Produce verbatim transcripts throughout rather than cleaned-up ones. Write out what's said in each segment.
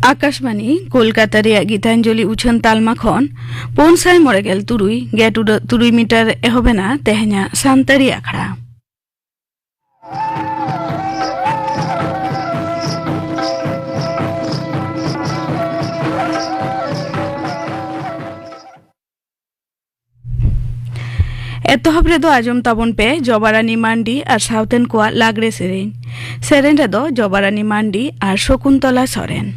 ᱟᱠᱟᱥᱵᱟᱱᱤ ᱠᱳᱞᱠᱟᱛᱟ ᱨᱮᱭᱟᱜ ᱜᱤᱛᱟᱧᱡᱚᱞᱤ ᱩᱪᱷᱟᱹᱱ ᱛᱟᱞᱢᱟ ᱠᱷᱚᱱ ᱯᱩᱱ ᱥᱟᱭ ᱢᱚᱬᱮ ᱜᱮᱞ ᱛᱩᱨᱩᱭ ᱜᱮᱴ ᱩᱰᱟᱹᱜ ᱛᱩᱨᱩᱭ ᱢᱤᱴᱟᱨ ᱮᱦᱚᱵ ᱮᱱᱟ ᱛᱮᱦᱮᱧᱟᱜ ᱥᱟᱱᱛᱟᱲᱤ ᱟᱠᱷᱲᱟ᱾ ᱮᱛᱚᱦᱚᱵ ᱨᱮᱫᱚ ᱟᱸᱡᱚᱢ ᱛᱟᱵᱚᱱ ᱯᱮ ᱡᱚᱵᱟᱨᱟᱱᱤ ᱢᱟᱱᱰᱤ ᱟᱨ ᱥᱟᱶᱛᱮᱱ ᱠᱚᱣᱟᱜ ᱞᱟᱜᱽᱲᱮ ᱥᱮᱨᱮᱧ᱾ ᱥᱮᱨᱮᱧ ᱨᱮᱫᱚ ᱡᱚᱵᱟᱨᱟᱱᱤ ᱢᱟᱱᱰᱤ ᱟᱨ ᱥᱚᱠᱩᱱᱛᱚᱞᱟ ᱥᱚᱨᱮᱱ᱾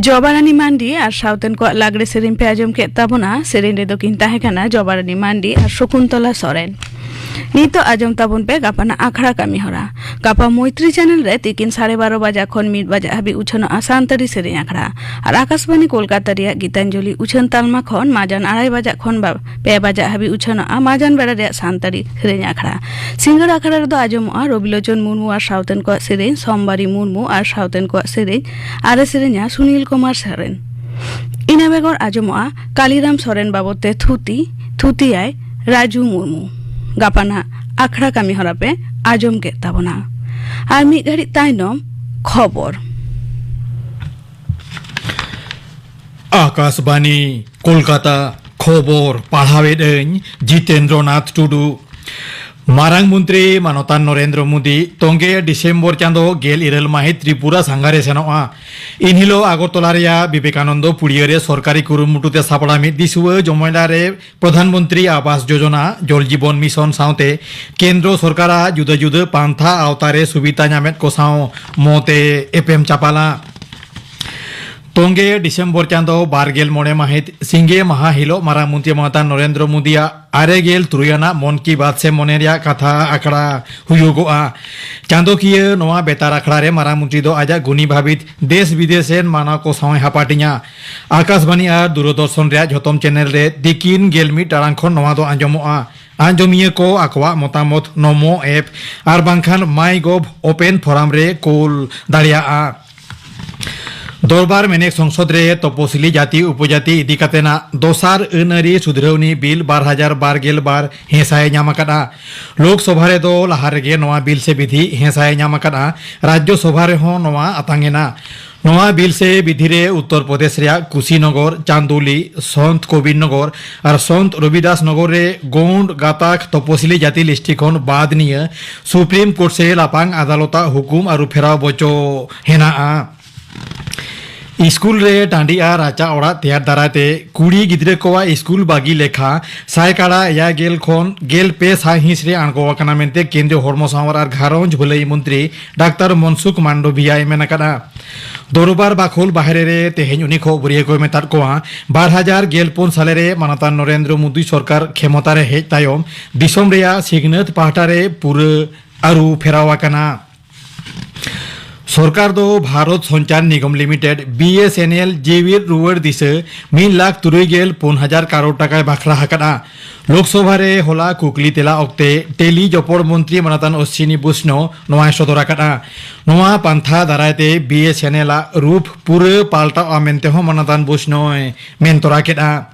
ᱡᱚᱵᱟᱨᱟᱱᱤ ᱢᱟᱱᱰᱤ ᱟᱨ ᱥᱟᱶᱛᱮᱱ ᱠᱚᱣᱟᱜ ᱞᱟᱜᱽᱲᱮ ᱥᱮᱨᱮᱧ ᱯᱮ ᱟᱸᱡᱚᱢ ᱠᱮᱫ ᱛᱟᱵᱚᱱᱟ᱾ ᱥᱮᱨᱮᱧ ᱨᱮᱫᱚ ᱠᱤᱱ ᱛᱟᱦᱮᱸ ᱠᱟᱱᱟ ᱡᱚᱵᱟᱨᱟᱱᱤ ᱢᱟᱱᱰᱤ ᱟᱨ ᱥᱚᱠᱩᱱᱛᱚᱞᱟ ᱥᱚᱨᱮᱱ᱾ ᱱᱤᱛᱚᱜ ᱟᱸᱡᱚᱢ ᱛᱟᱵᱚᱱ ᱯᱮ ᱜᱟᱯᱟᱱᱟᱜ ᱟᱠᱷᱲᱟ ᱠᱟᱹᱢᱤ ᱦᱚᱨᱟ᱾ ᱜᱟᱯᱟ ᱢᱳᱭᱛᱨᱤ ᱪᱮᱱᱮᱞ ᱨᱮ ᱛᱤᱠᱤᱱ ᱥᱟᱲᱮ ᱵᱟᱨᱚ ᱵᱟᱡᱟ ᱠᱷᱚᱱ ᱢᱤᱫ ᱵᱟᱡᱟ ᱦᱟᱹᱵᱤᱡ ᱩᱪᱷᱟᱹᱱᱚᱜᱼᱟ ᱥᱟᱱᱛᱟᱲᱤ ᱥᱮᱨᱮᱧ ᱟᱠᱷᱲᱟ᱾ ᱟᱨ ᱟᱠᱟᱥᱵᱟᱱᱤ ᱠᱳᱞᱠᱟᱛᱟ ᱨᱮᱭᱟᱜ ᱜᱤᱛᱟᱧᱡᱚᱞᱤ ᱩᱪᱷᱟᱹᱱ ᱛᱟᱞᱢᱟ ᱠᱷᱚᱱ ᱢᱟᱡᱟᱱ ᱟᱲᱟᱭ ᱵᱟᱡᱟ ᱠᱷᱚᱱ ᱵᱟ-, ᱯᱮ ᱵᱟᱡᱟ ᱦᱟᱹᱵᱤᱡ ᱩᱪᱷᱟᱹᱱᱚᱜᱼᱟ ᱢᱟᱡᱟᱱ ᱵᱮᱲᱟ ᱨᱮᱭᱟᱜ ᱥᱟᱱᱛᱟᱲᱤ ᱥᱮᱨᱮᱧ ᱟᱠᱷᱲᱟ᱾ ᱥᱤᱸᱜᱟᱹᱲ ᱟᱠᱷᱲᱟ ᱨᱮᱫᱚ ᱟᱸᱡᱚᱢᱚᱜᱼᱟ ᱨᱚᱵᱤᱞᱳᱪᱚᱱ ᱢᱩᱨᱢᱩ ᱟᱨ ᱥᱟᱶᱛᱮᱱ ᱠᱚᱣᱟᱜ ᱥᱮᱨᱮᱧ, ᱥᱳᱢᱵᱟᱨᱤ ᱢᱩᱨᱢᱩ ᱟᱨ ᱥᱟᱶᱛᱮᱱ ᱠᱚᱣᱟᱜ ᱥᱮᱨᱮᱧ, ᱟᱨ ᱮ ᱥᱮᱨᱮᱧᱟ ᱥᱩᱱᱤᱞ ᱠᱩᱢᱟᱨ ᱥᱚᱨᱮᱱ᱾ ᱤᱱᱟᱹ ᱵᱮᱜᱚᱨ ᱟᱸᱡᱚᱢᱚᱜᱼᱟ ᱠᱟᱞᱤᱨᱟᱢ ᱥᱚᱨᱮᱱ ᱵᱟᱵᱚᱫ ᱛᱮ ᱛᱷᱩᱛᱤ, ᱛᱷᱩᱛᱤᱭᱟᱭ ᱨᱟᱡᱩ ᱢᱩᱨᱢᱩ᱾ ᱜᱟᱯᱟᱱᱟᱜ ᱟᱠᱷᱲᱟ ᱠᱟᱹᱢᱤ ᱦᱚᱨᱟ ᱯᱮ ᱟᱸᱡᱚᱢ ᱠᱮᱫ ᱛᱟᱵᱚᱱᱟ᱾ ᱟᱨ ᱢᱤᱫ ᱜᱷᱟᱹᱲᱤᱡ ᱛᱟᱭᱱᱚᱢ ᱠᱷᱚᱵᱚᱨ᱾ ᱟᱠᱟᱥᱵᱟᱱᱤ, ᱠᱳᱞᱠᱟᱛᱟ᱾ ᱠᱷᱚᱵᱚᱨ ᱯᱟᱲᱦᱟᱣᱮᱫ ᱟᱹᱧ ᱡᱤᱛᱮᱱᱫᱨᱚ ᱱᱟᱛᱷ ᱴᱩᱰᱩ᱾ ᱢᱟᱨᱟᱝ ᱢᱚᱱᱛᱨᱤ ᱢᱟᱱᱚᱛᱟᱱ ᱱᱚᱨᱮᱱᱫᱨᱚ ᱢᱳᱫᱤ ᱛᱚᱸᱜᱮ ᱰᱤᱥᱮᱢᱵᱚᱨ ᱪᱟᱸᱫᱚ ᱜᱮᱞ ᱤᱨᱟᱹᱞ ᱢᱟᱹᱦᱤᱛ ᱛᱨᱤᱯᱩᱨᱟ ᱥᱟᱸᱜᱷᱟᱨᱮ ᱥᱮᱱᱚᱜᱼᱟ᱾ ᱤᱱᱦᱤᱞᱳᱜ ᱟᱜᱚᱨᱛᱚᱞᱟ ᱨᱮᱭᱟᱜ ᱵᱤᱵᱮᱠᱟᱱᱚᱱᱫᱚ ᱯᱩᱲᱤᱭᱟᱹ ᱨᱮ ᱥᱚᱨᱠᱟᱨᱤ ᱠᱩᱨᱩᱢᱩᱴᱩ ᱛᱮ ᱥᱟᱯᱲᱟᱣ ᱢᱤᱫ ᱫᱤᱥᱩᱣᱟᱹ ᱡᱚᱢᱚᱭᱞᱟ ᱨᱮ ᱯᱨᱚᱫᱷᱟᱱ ᱢᱚᱱᱛᱨᱤ ᱟᱵᱟᱥ ᱡᱳᱡᱚᱱᱟ, ᱡᱚᱞ ᱡᱤᱵᱚᱱ ᱢᱤᱥᱚᱱ ᱥᱟᱶᱛᱮ ᱠᱮᱱᱫᱨᱚ ᱥᱚᱨᱠᱟᱨᱟᱜ ᱡᱩᱫᱟᱹ ᱡᱩᱫᱟᱹ ᱯᱟᱱᱛᱷᱟ ᱟᱣᱛᱟ ᱨᱮ ᱥᱩᱵᱤᱫᱷᱟ ᱧᱟᱢᱮᱫ ᱠᱚ ᱥᱟᱶ ᱢᱚᱛᱮ ᱮᱯᱮᱢ ᱪᱟᱯᱟᱞᱟ᱾ ᱛᱚᱸᱜᱮ ᱰᱤᱥᱮᱢᱵᱚᱨ ᱪᱟᱸᱫᱚ ᱵᱟᱨ ᱜᱮᱞ ᱢᱚᱬᱮ ᱢᱟᱹᱦᱤᱛ ᱥᱤᱸᱜᱮ ᱢᱟᱦᱟ ᱦᱤᱞᱳᱜ ᱢᱟᱨᱟᱝ ᱢᱚᱱᱛᱨᱤ ᱢᱟᱱᱚᱛᱟᱱ ᱱᱚᱨᱮᱱᱫᱨᱚ ᱢᱳᱫᱤᱭᱟᱜ ᱟᱨᱮ ᱜᱮᱞ ᱛᱩᱨᱩᱭ ᱟᱱᱟᱜ ᱢᱚᱱ ᱠᱤ ᱵᱟᱛ ᱥᱮ ᱢᱚᱱᱮ ᱨᱮᱭᱟᱜ ᱠᱟᱛᱷᱟ ᱟᱠᱷᱲᱟ ᱦᱩᱭᱩᱜᱚᱜᱼᱟ᱾ ᱪᱟᱸᱫᱚᱠᱤᱭᱟᱹ ᱱᱚᱣᱟ ᱵᱮᱛᱟᱨ ᱟᱠᱷᱲᱟ ᱨᱮ ᱢᱟᱨᱟᱝ ᱢᱚᱱᱛᱨᱤ ᱫᱚ ᱟᱡᱟᱜ ᱜᱩᱱᱤ ᱵᱷᱟᱵᱤᱛ ᱫᱮᱥ ᱵᱤᱫᱮᱥ ᱨᱮᱱ ᱢᱟᱱᱟᱣ ᱠᱚ ᱥᱟᱶ ᱮ ᱦᱟᱯᱟᱴᱤᱧᱟ᱾ ᱟᱠᱟᱥᱵᱟᱱᱤ ᱟᱨ ᱫᱩᱨᱚᱫᱚᱨᱥᱚᱱ ᱨᱮᱭᱟᱜ ᱡᱷᱚᱛᱚᱢ ᱪᱮᱱᱮᱞ ᱨᱮ ᱛᱤᱠᱤᱱ ᱜᱮᱞ ᱢᱤᱫ ᱴᱟᱲᱟᱝ ᱠᱷᱚᱱ ᱱᱚᱣᱟ ᱫᱚ ᱟᱸᱡᱚᱢᱚᱜᱼᱟ᱾ ᱟᱸᱡᱚᱢᱤᱭᱟᱹ ᱠᱚ ᱟᱠᱚᱣᱟᱜ ᱢᱚᱛᱟᱢᱚᱛ ᱱᱚᱢᱚ ᱮᱯ ᱟᱨ ᱵᱟᱝᱠᱷᱟᱱ ᱢᱟᱭ ᱜᱚᱵᱷ ᱳᱯᱮᱱ ᱯᱷᱳᱨᱟᱢ ᱨᱮ ᱠᱳᱞ ᱫᱟᱲᱮᱭᱟᱜᱼᱟ᱾ ᱫᱚᱨᱵᱟᱨ ᱢᱮᱱᱮᱠ ᱥᱚᱝᱥᱚᱫ ᱨᱮ ᱛᱚᱯᱚᱥᱤᱞᱤ ᱡᱟᱹᱛᱤ ᱩᱯᱚᱡᱟᱹᱛᱤ ᱤᱫᱤ ᱠᱟᱛᱮᱱᱟᱜ ᱫᱚᱥᱟᱨ ᱟᱹᱱ ᱟᱹᱨᱤ ᱥᱩᱫᱷᱨᱟᱹᱣᱱᱤ ᱵᱤᱞ ᱵᱟᱨ ᱦᱟᱡᱟᱨ ᱵᱟᱨ ᱜᱮᱞ ᱵᱟᱨ ᱦᱮᱸᱥᱟᱭ ᱧᱟᱢ ᱟᱠᱟᱫᱼᱟ᱾ ᱞᱳᱠᱥᱚᱵᱷᱟ ᱨᱮᱫᱚ ᱞᱟᱦᱟ ᱨᱮᱜᱮ ᱱᱚᱣᱟ ᱵᱤᱞ ᱥᱮ ᱵᱤᱫᱷᱤ ᱦᱮᱸᱥᱟᱭ ᱧᱟᱢ ᱟᱠᱟᱫᱼᱟ᱾ ᱨᱟᱡᱽᱡᱚ ᱥᱚᱵᱷᱟ ᱨᱮᱦᱚᱸ ᱱᱚᱣᱟ ᱟᱛᱟᱝ ᱮᱱᱟ᱾ ᱱᱚᱣᱟ ᱵᱤᱞ ᱥᱮ ᱵᱤᱫᱷᱤ ᱨᱮ ᱩᱛᱛᱚᱨ ᱯᱨᱚᱫᱮᱥ ᱨᱮᱭᱟᱜ ᱠᱩᱥᱤᱱᱚᱜᱚᱨ, ᱪᱟᱸᱫᱳᱞᱤ, ᱥᱚᱱᱛ ᱠᱚᱵᱤᱨ ᱱᱚᱜᱚᱨ ᱟᱨ ᱥᱚᱱᱛ ᱨᱚᱵᱤᱫᱟᱥ ᱱᱚᱜᱚᱨ ᱨᱮ ᱜᱳᱸᱰ ᱜᱟᱛᱟᱠ ᱛᱚᱯᱚᱥᱤᱞᱤ ᱡᱟᱹᱛᱤ ᱞᱤᱥᱴᱤ ᱠᱷᱚᱱ ᱵᱟᱫ ᱱᱤᱭᱟᱹ ᱥᱩᱯᱨᱤᱢ ᱠᱳᱨᱴ ᱥᱮ ᱞᱟᱯᱷᱟᱝ ᱟᱫᱟᱞᱚᱛᱟᱜ ᱦᱩᱠᱩᱢ ᱟᱹᱨᱩ ᱯᱷᱮᱨᱟᱣ ᱵᱚᱪᱚ ᱦᱮᱱᱟᱜᱼᱟ᱾ ᱥᱠᱩᱞ ᱨᱮ ᱴᱟᱺᱰᱤ ᱟᱨ ᱨᱟᱪᱟ ᱚᱲᱟᱜ ᱛᱮᱭᱟᱨ ᱫᱟᱨᱟᱭ ᱛᱮ ᱠᱩᱲᱤ ᱜᱤᱫᱽᱨᱟᱹ ᱠᱚᱣᱟᱜ ᱥᱠᱩᱞ ᱵᱟᱹᱜᱤ ᱞᱮᱠᱷᱟ ᱥᱟᱭᱠᱟᱲᱟ ᱮᱭᱟᱭ ᱜᱮᱞ ᱠᱷᱚᱱ ᱜᱮᱞ ᱯᱮ ᱥᱟᱭ ᱦᱤᱸᱥ ᱨᱮ ᱟᱬᱜᱚ ᱟᱠᱟᱱᱟ ᱢᱮᱱᱛᱮ ᱠᱮᱱᱫᱨᱤᱭᱚ ᱦᱚᱲᱢᱚ ᱥᱟᱶᱟᱨ ᱟᱨ ᱜᱷᱟᱨᱚᱸᱡᱽ ᱵᱷᱟᱹᱞᱟᱹᱭ ᱢᱚᱱᱛᱨᱤ ᱰᱟᱠᱛᱟᱨ ᱢᱚᱱᱥᱩᱠᱷ ᱢᱟᱱᱰᱚᱵᱷᱤᱭᱟᱭ ᱢᱮᱱ ᱟᱠᱟᱫᱼᱟ᱾ ᱫᱚᱨᱵᱟᱨ ᱵᱟᱠᱷᱳᱞ ᱵᱟᱦᱨᱮ ᱨᱮ ᱛᱮᱦᱮᱧ ᱩᱱᱤ ᱠᱷᱚᱵᱚᱨᱤᱭᱟᱹ ᱠᱚᱭ ᱢᱮᱛᱟᱫ ᱠᱚᱣᱟ, ᱵᱟᱨ ᱦᱟᱡᱟᱨ ᱜᱮᱞ ᱯᱩᱱ ᱥᱟᱞᱮ ᱨᱮ ᱢᱟᱱᱚᱛᱟᱱ ᱱᱚᱨᱮᱱᱫᱨᱚ ᱢᱳᱫᱤ ᱥᱚᱨᱠᱟᱨ ᱠᱷᱮᱢᱚᱛᱟ ᱨᱮ ᱦᱮᱡ ᱛᱟᱭᱚᱢ ᱫᱤᱥᱚᱢ ᱨᱮᱭᱟᱜ ᱥᱤᱠᱷᱱᱟᱹᱛ ᱯᱟᱦᱴᱟ ᱨᱮ ᱯᱩᱨᱟᱹ ᱟᱹᱨᱩ ᱯᱷᱮᱨᱟᱣ ᱟᱠᱟᱱᱟ᱾ ᱥᱚᱨᱠᱟᱨ ᱫᱚ Bharat Sanchar Nigam limited, B S N L, ᱡᱤᱣᱤᱫ ᱨᱩᱣᱟᱹᱲ ᱫᱤᱥᱟᱹ ᱢᱤᱫ ᱞᱟᱠᱷ ᱛᱩᱨᱩᱭ ᱜᱮᱞ ᱯᱩᱱ ᱦᱟᱡᱟᱨ ᱠᱟᱨᱳᱲ ᱴᱟᱠᱟᱭ ᱵᱟᱠᱷᱨᱟ ᱟᱠᱟᱫᱼᱟ᱾ ᱞᱳᱠᱥᱚᱵᱷᱟ ᱨᱮ ᱦᱚᱞᱟ ᱠᱩᱠᱞᱤ ᱛᱮᱞᱟ ᱚᱠᱛᱮ ᱴᱮᱞᱤ ᱡᱚᱯᱚᱲ ᱢᱚᱱᱛᱨᱤ ᱢᱟᱱᱚᱛᱟᱱ ᱚᱥᱥᱤᱱᱤ ᱵᱩᱥᱱᱚ ᱱᱚᱣᱟᱭ ᱥᱚᱫᱚᱨ ᱟᱠᱟᱫᱼᱟ᱾ ᱱᱚᱣᱟ ᱯᱟᱱᱛᱷᱟ ᱫᱟᱨᱟᱭ ᱛᱮ ᱵᱤ ᱮᱥ ᱮᱱ ᱮᱞ ᱟᱜ ᱨᱩᱯ ᱯᱩᱨᱟᱹ ᱯᱟᱞᱴᱟᱣᱼᱟ ᱢᱮᱱᱛᱮ ᱦᱚᱸ ᱢᱟᱱᱚᱛᱟᱱ ᱵᱩᱥᱱᱚᱭ ᱢᱮᱱ ᱛᱚᱨᱟ ᱠᱮᱫᱼᱟ᱾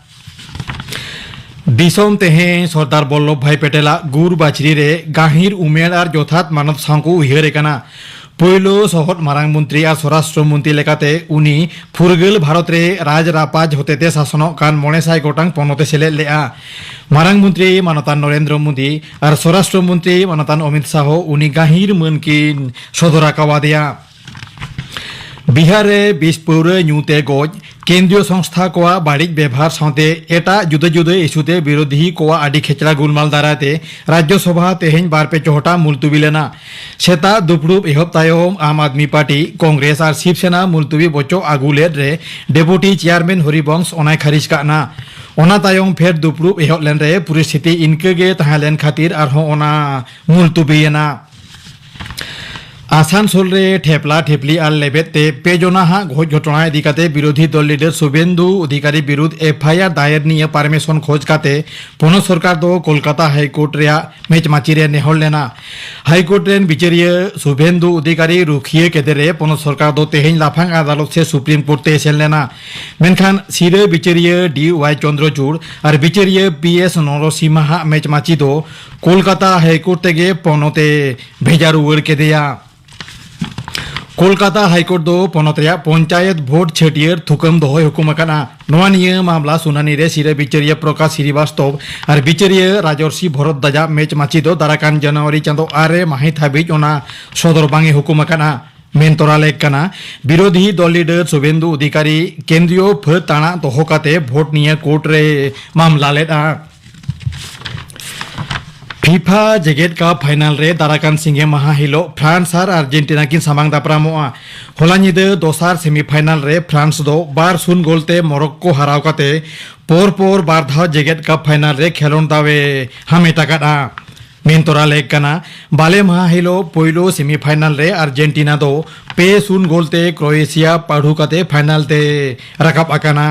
ᱫᱤᱥᱚᱢ ᱛᱮᱦᱮᱧ ᱥᱚᱨᱫᱟᱨ ᱵᱚᱞᱞᱚᱵᱷ ᱵᱷᱟᱭ ᱯᱮᱴᱮᱞᱟᱜ ᱜᱩᱨ ᱵᱟᱪᱷᱨᱤ ᱨᱮ ᱜᱟᱹᱦᱤᱨ ᱩᱢᱮᱲ ᱟᱨ ᱡᱚᱛᱷᱟᱛ ᱢᱟᱱᱚᱛ ᱥᱟᱶ ᱠᱚ ᱩᱭᱦᱟᱹᱨᱮ ᱠᱟᱱᱟ᱾ ᱯᱳᱭᱞᱳ ᱥᱚᱦᱚᱫ ᱢᱟᱨᱟᱝ ᱢᱚᱱᱛᱨᱤ ᱟᱨ ᱥᱚᱨᱟᱥᱴᱨᱚ ᱢᱚᱱᱛᱨᱤ ᱞᱮᱠᱟᱛᱮ ᱩᱱᱤ ᱯᱷᱩᱨᱜᱟᱹᱞ ᱵᱷᱟᱨᱚᱛ ᱨᱮ ᱨᱟᱡᱽ ᱨᱟᱯᱟᱡᱽ ᱦᱚᱛᱮᱛᱮ ᱥᱟᱥᱚᱱᱚᱜ ᱠᱟᱱ ᱢᱚᱬᱮ ᱥᱟᱭ ᱜᱚᱴᱟᱝ ᱯᱚᱱᱚᱛ ᱮ ᱥᱮᱞᱮᱫ ᱞᱮᱫᱼᱟ᱾ ᱢᱟᱨᱟᱝ ᱢᱚᱱᱛᱨᱤ ᱢᱟᱱᱚᱛᱟᱱ ᱱᱚᱨᱮᱱᱫᱨᱚ ᱢᱳᱫᱤ ᱟᱨ ᱥᱚᱨᱟᱥᱴᱨᱚ ᱢᱚᱱᱛᱨᱤ ᱢᱟᱱᱚᱛᱟᱱ ᱚᱢᱤᱛ ᱥᱟᱦᱚ ᱩᱱᱤ ᱜᱟᱹᱦᱤᱨ ᱢᱟᱹᱱ ᱠᱤᱱ ᱥᱚᱫᱚᱨ ᱟᱠᱟᱣᱟᱫᱮᱭᱟ᱾ ᱵᱤᱦᱟᱨ ᱨᱮ ᱵᱤᱥ ᱯᱟᱹᱣᱨᱟᱹ ᱧᱩ ᱛᱮ ᱜᱚᱡ, ᱠᱮᱱᱫᱨᱤᱭᱚ ᱥᱚᱝᱥᱛᱷᱟ ᱠᱚᱣᱟᱜ ᱵᱟᱹᱲᱤᱡ ᱵᱮᱵᱷᱟᱨ ᱥᱟᱶᱛᱮ ᱮᱴᱟᱜ ᱡᱩᱫᱟᱹ ᱡᱩᱫᱟᱹ ᱤᱥᱩ ᱛᱮ ᱵᱤᱨᱳᱫᱷᱤ ᱠᱚᱣᱟᱜ ᱟᱹᱰᱤ ᱠᱷᱮᱪᱲᱟ ᱜᱩᱞᱢᱟᱞ ᱫᱟᱨᱟᱭ ᱛᱮ ᱨᱟᱡᱽᱡᱚ ᱥᱚᱵᱷᱟ ᱛᱮᱦᱮᱧ ᱵᱟᱨ ᱯᱮ ᱪᱚᱦᱚᱴᱟ ᱢᱩᱞᱛᱩᱵᱤ ᱞᱮᱱᱟ᱾ ᱥᱮᱛᱟᱜ ᱫᱩᱯᱲᱩᱵ ᱮᱦᱚᱵ ᱛᱟᱭᱚᱢ ᱟᱢ ᱟᱫᱢᱤ ᱯᱟᱨᱴᱤ, ᱠᱚᱝᱜᱨᱮᱥ ᱟᱨ ᱥᱤᱵ ᱥᱮᱱᱟ ᱢᱩᱞᱛᱩᱵᱤ ᱵᱚᱪᱚᱜ ᱟᱹᱜᱩ ᱞᱮᱫ ᱨᱮ ᱰᱮᱯᱩᱴᱤ ᱪᱮᱭᱟᱨᱢᱮᱱ ᱦᱚᱨᱤᱵᱚᱝᱥ ᱚᱱᱟᱭ ᱠᱷᱟᱹᱨᱤᱡ ᱠᱟᱜ ᱱᱟ᱾ ᱚᱱᱟ ᱛᱟᱭᱚᱢ ᱯᱷᱮᱨ ᱫᱩᱯᱲᱩᱵ ᱮᱦᱚᱵ ᱞᱮᱱ ᱨᱮ ᱯᱚᱨᱤᱥᱛᱷᱤᱛᱤ ᱤᱱᱠᱟᱹ ᱜᱮ ᱛᱟᱦᱮᱸ ᱞᱮᱱ ᱠᱷᱟᱹᱛᱤᱨ ᱟᱨᱦᱚᱸ ᱚᱱᱟ ᱢᱩᱞᱛᱩᱵᱤ ᱮᱱᱟ᱾ ᱟᱥᱟᱱᱥᱳᱞ ᱨᱮ ᱴᱷᱮᱯᱞᱟ ᱴᱷᱮᱯᱞᱤ ᱟᱨ ᱞᱮᱵᱮᱫ ᱛᱮ ᱯᱮ ᱡᱚᱱᱟ ᱦᱟᱜ ᱜᱚᱡ ᱜᱷᱚᱴᱚᱱᱟ ᱤᱫᱤ ᱠᱟᱛᱮ ᱵᱤᱨᱳᱫᱷᱤ ᱫᱚᱞ ᱞᱤᱰᱟᱨ ᱥᱩᱵᱮᱱᱫᱩ ᱚᱫᱷᱤᱠᱟᱨᱤ ᱵᱤᱨᱩᱫᱷ ᱮᱯᱷ ᱟᱭ ᱟᱨ ᱫᱟᱭᱮᱨ ᱱᱤᱭᱟᱹ ᱯᱟᱨᱢᱤᱥᱚᱱ ᱠᱷᱚᱡᱽ ᱠᱟᱛᱮ ᱯᱚᱱᱚᱛ ᱥᱚᱨᱠᱟᱨ ᱫᱚ ᱠᱳᱞᱠᱟᱛᱟ ᱦᱟᱭ ᱠᱳᱨᱴ ᱨᱮᱭᱟᱜ ᱢᱮᱪ ᱢᱟᱹᱪᱤ ᱨᱮ ᱱᱮᱦᱚᱨ ᱞᱮᱱᱟ᱾ ᱦᱟᱭ ᱠᱳᱨᱴ ᱨᱮᱱ ᱵᱤᱪᱟᱹᱨᱤᱭᱟᱹ ᱥᱩᱵᱮᱱᱫᱩ ᱚᱫᱷᱤᱠᱟᱨᱤ ᱨᱩᱠᱷᱤᱭᱟᱹ ᱠᱮᱫᱮ ᱨᱮ ᱯᱚᱱᱚᱛ ᱥᱚᱨᱠᱟᱨ ᱫᱚ ᱛᱮᱦᱮᱧ ᱞᱟᱯᱷᱟᱝ ᱟᱫᱟᱞᱚᱛ ᱥᱮ ᱥᱩᱯᱨᱤᱢ ᱠᱳᱨᱴ ᱛᱮᱭ ᱥᱮᱱ ᱞᱮᱱᱟ᱾ ᱢᱮᱱᱠᱷᱟᱱ ᱥᱤᱨᱟᱹ ᱵᱤᱪᱟᱹᱨᱤᱭᱟᱹ ᱰᱤ ᱣᱟᱭ ᱪᱚᱱᱫᱨᱚᱪᱩᱲ ᱟᱨ ᱵᱤᱪᱟᱹᱨᱤᱭᱟᱹ ᱯᱤ ᱮᱥ ᱱᱚᱨᱚᱥᱤᱢᱦᱟ ᱦᱟᱜ ᱢᱮᱪ ᱢᱟᱹᱪᱤ ᱫᱚ ᱠᱳᱞᱠᱟᱛᱟ ᱦᱟᱭ ᱠᱳᱨᱴ ᱛᱮᱜᱮ ᱯᱚᱱᱚᱛ ᱮ ᱵᱷᱮᱡᱟ ᱨᱩᱣᱟᱹᱲ ᱠᱮᱫᱮᱭᱟ᱾ ᱠᱳᱞᱠᱟᱛᱟ ᱦᱟᱭᱠᱳᱨᱴ ᱫᱚ ᱯᱚᱱᱚᱛ ᱨᱮᱭᱟᱜ ᱯᱚᱧᱪᱟᱭᱮᱛ ᱵᱷᱳᱴ ᱪᱷᱟᱹᱴᱭᱟᱹᱨ ᱛᱷᱩᱠᱟᱹᱢ ᱫᱚᱦᱚᱭ ᱦᱩᱠᱩᱢ ᱟᱠᱟᱫᱼᱟ᱾ ᱱᱚᱣᱟ ᱱᱤᱭᱟᱹ ᱢᱟᱢᱞᱟ ᱥᱩᱱᱟᱹᱱᱤ ᱨᱮ ᱥᱤᱨᱟᱹ ᱵᱤᱪᱟᱹᱨᱤᱭᱟᱹ ᱯᱨᱚᱠᱟᱥ ᱥᱨᱤᱵᱟᱥᱛᱚᱵ ᱟᱨ ᱵᱤᱪᱟᱹᱨᱤᱭᱟᱹ ᱨᱟᱡᱚᱨᱥᱤ ᱵᱷᱚᱨᱚᱫᱫᱟᱡᱟᱜ ᱢᱮᱪ ᱢᱟᱹᱪᱤ ᱫᱚ ᱫᱟᱨᱟᱠᱟᱱ ᱡᱟᱱᱩᱣᱟᱨᱤ ᱪᱟᱸᱫᱚ ᱟᱨᱮ ᱢᱟᱹᱦᱤᱛ ᱦᱟᱹᱵᱤᱡ ᱚᱱᱟ ᱥᱚᱫᱚᱨ ᱵᱟᱝ ᱮ ᱦᱩᱠᱩᱢ ᱟᱠᱟᱫᱼᱟ᱾ ᱢᱮᱱ ᱛᱚᱨᱟ ᱞᱮᱠ ᱠᱟᱱᱟ, ᱵᱤᱨᱳᱫᱷᱤ ᱫᱚᱞ ᱞᱤᱰᱟᱨ ᱥᱩᱵᱮᱱᱫᱩ ᱚᱫᱷᱤᱠᱟᱨᱤ ᱠᱮᱱᱫᱨᱤᱭᱚ ᱯᱷᱟᱹᱫ ᱛᱟᱬᱟᱜ ᱫᱚᱦᱚ ᱠᱟᱛᱮ ᱵᱷᱳᱴ ᱱᱤᱭᱟᱹ ᱠᱳᱨᱴ ᱨᱮ ᱢᱟᱢᱞᱟ ᱞᱮᱫᱼᱟ᱾ ᱯᱷᱤᱯᱷᱟ ᱡᱮᱜᱮᱛ ᱠᱟᱯ ᱯᱷᱟᱭᱱᱟᱞ ᱨᱮ ᱫᱟᱨᱟᱠᱟᱱ ᱥᱤᱸᱜᱮ ᱢᱟᱦᱟ ᱦᱤᱞᱳᱜ ᱯᱷᱨᱟᱱᱥ ᱟᱨ ᱟᱨᱡᱮᱱᱴᱤᱱᱟ ᱠᱤᱱ ᱥᱟᱢᱟᱝ ᱫᱟᱯᱨᱟᱢᱚᱜᱼᱟ᱾ ᱦᱚᱞᱟ ᱧᱤᱫᱟᱹ ᱫᱚᱥᱟᱨ ᱥᱮᱢᱤᱯᱷᱟᱭᱱᱟᱞ ᱨᱮ ᱯᱷᱨᱟᱱᱥ ᱫᱚ ᱵᱟᱨ ᱥᱩᱱ ᱜᱳᱞ ᱛᱮ ᱢᱚᱨᱚᱠᱠᱳ ᱦᱟᱨᱟᱣ ᱠᱟᱛᱮ ᱯᱚᱨ ᱯᱚᱨ ᱵᱟᱨ ᱫᱷᱟᱣ ᱡᱮᱜᱮᱛ ᱠᱟᱯ ᱯᱷᱟᱭᱱᱟᱞ ᱨᱮ ᱠᱷᱮᱞᱳᱱ ᱫᱟᱣ ᱮ ᱦᱟᱢᱮᱴ ᱟᱠᱟᱫᱼᱟ᱾ ᱢᱮᱱ ᱛᱚᱨᱟ ᱞᱮᱠ ᱠᱟᱱᱟ, ᱵᱟᱞᱮ ᱢᱟᱦᱟ ᱦᱤᱞᱳᱜ ᱯᱳᱭᱞᱳ ᱥᱮᱢᱤᱯᱷᱟᱭᱱᱟᱞ ᱨᱮ ᱟᱨᱡᱮᱱᱴᱤᱱᱟ ᱫᱚ ᱯᱮ ᱥᱩᱱ ᱜᱳᱞ ᱛᱮ ᱠᱨᱳᱭᱮᱥᱤᱭᱟ ᱯᱟᱹᱰᱩ ᱠᱟᱛᱮ ᱯᱷᱟᱭᱱᱟᱞ ᱛᱮ ᱨᱟᱠᱟᱵ ᱟᱠᱟᱱᱟ᱾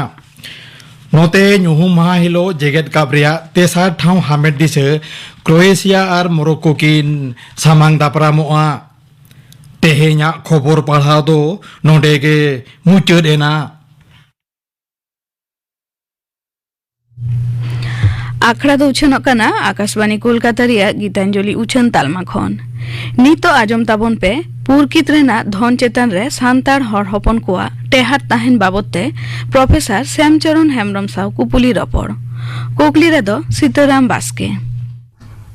ᱱᱚᱛᱮ ᱧᱩᱦᱩᱢ ᱢᱟᱦᱟ ᱦᱤᱞᱳᱜ ᱡᱮᱜᱮᱛ ᱠᱟᱯ ᱨᱮᱭᱟᱜ ᱛᱮᱥᱟᱨ ᱴᱷᱟᱶ ᱦᱟᱢᱮᱴ ᱫᱤᱥᱟᱹ ᱠᱨᱳᱭᱮᱥᱤᱭᱟ ᱟᱨ ᱢᱚᱨᱳᱠᱳ ᱠᱤᱱ ᱥᱟᱢᱟᱝ ᱫᱟᱯᱨᱟᱢᱚᱜᱼᱟ᱾ ᱛᱮᱦᱮᱧᱟᱜ ᱠᱷᱚᱵᱚᱨ ᱯᱟᱲᱦᱟᱣ ᱫᱚ ᱱᱚᱰᱮ ᱜᱮ ᱢᱩᱪᱟᱹᱫ ᱮᱱᱟ᱾ ᱟᱠᱷᱲᱟ ᱫᱚ ᱩᱪᱷᱟᱹᱱᱚᱜ ᱠᱟᱱᱟ ᱟᱠᱟᱥᱵᱟᱱᱤ ᱠᱳᱞᱠᱟᱛᱟ ᱨᱮᱭᱟᱜ ᱜᱤᱛᱟᱧᱡᱚᱞᱤ ᱩᱪᱷᱟᱹᱱ ᱛᱟᱞᱢᱟ ᱠᱷᱚᱱ᱾ ᱱᱤᱛᱚᱜ ᱟᱸᱡᱚᱢ ᱛᱟᱵᱚᱱ ᱯᱮ ᱯᱩᱨᱠᱤᱛ ᱨᱮᱱᱟᱜ ᱫᱷᱚᱱ ᱪᱮᱛᱟᱱ ᱨᱮ ᱥᱟᱱᱛᱟᱲ ᱦᱚᱲ ᱦᱚᱯᱚᱱ ᱠᱚᱣᱟᱜ ᱴᱮᱦᱟᱴ ᱛᱟᱦᱮᱱ ᱵᱟᱵᱚᱛ ᱛᱮ ᱯᱨᱚᱯᱷᱮᱥᱚᱨ ᱥᱭᱟᱢᱪᱚᱨᱚᱱ ᱦᱮᱢᱵᱨᱚᱢ ᱥᱟᱶ ᱠᱩᱯᱩᱞᱤ ᱨᱚᱯᱚᱲ᱾ ᱠᱩᱠᱞᱤ ᱨᱮᱫᱚ ᱥᱤᱛᱟᱹᱨᱟᱢ ᱵᱟᱥᱠᱮ᱾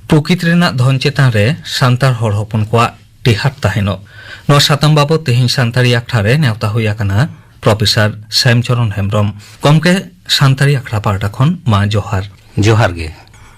ᱯᱨᱚᱠᱤᱛ ᱨᱮᱱᱟᱜ ᱫᱷᱚᱱ ᱪᱮᱛᱟᱱ ᱨᱮ ᱥᱟᱱᱛᱟᱲ ᱦᱚᱲ ᱦᱚᱯᱚᱱ ᱠᱚᱣᱟᱜ ᱴᱮᱦᱟᱴ ᱛᱟᱦᱮᱱᱚᱜ, ᱱᱚᱣᱟ ᱥᱟᱛᱟᱢ ᱵᱟᱵᱚᱛ ᱛᱮᱦᱮᱧ ᱥᱟᱱᱛᱟᱲᱤ ᱟᱠᱷᱲᱟ ᱨᱮ ᱱᱮᱣᱛᱟ ᱦᱩᱭ ᱟᱠᱟᱱᱟ ᱯᱨᱚᱯᱷᱮᱥᱚᱨ ᱥᱭᱟᱢᱪᱚᱨᱚᱱ ᱦᱮᱢᱵᱨᱚᱢ᱾ ᱜᱚᱢᱠᱮ, ᱥᱟᱱᱛᱟᱲᱤ ᱟᱠᱷᱲᱟ ᱯᱟᱦᱴᱟ ᱠᱷᱚᱱ ᱢᱟ ᱡᱚᱦᱟᱨ᱾ ᱡᱚᱦᱟᱨ ᱜᱮ᱾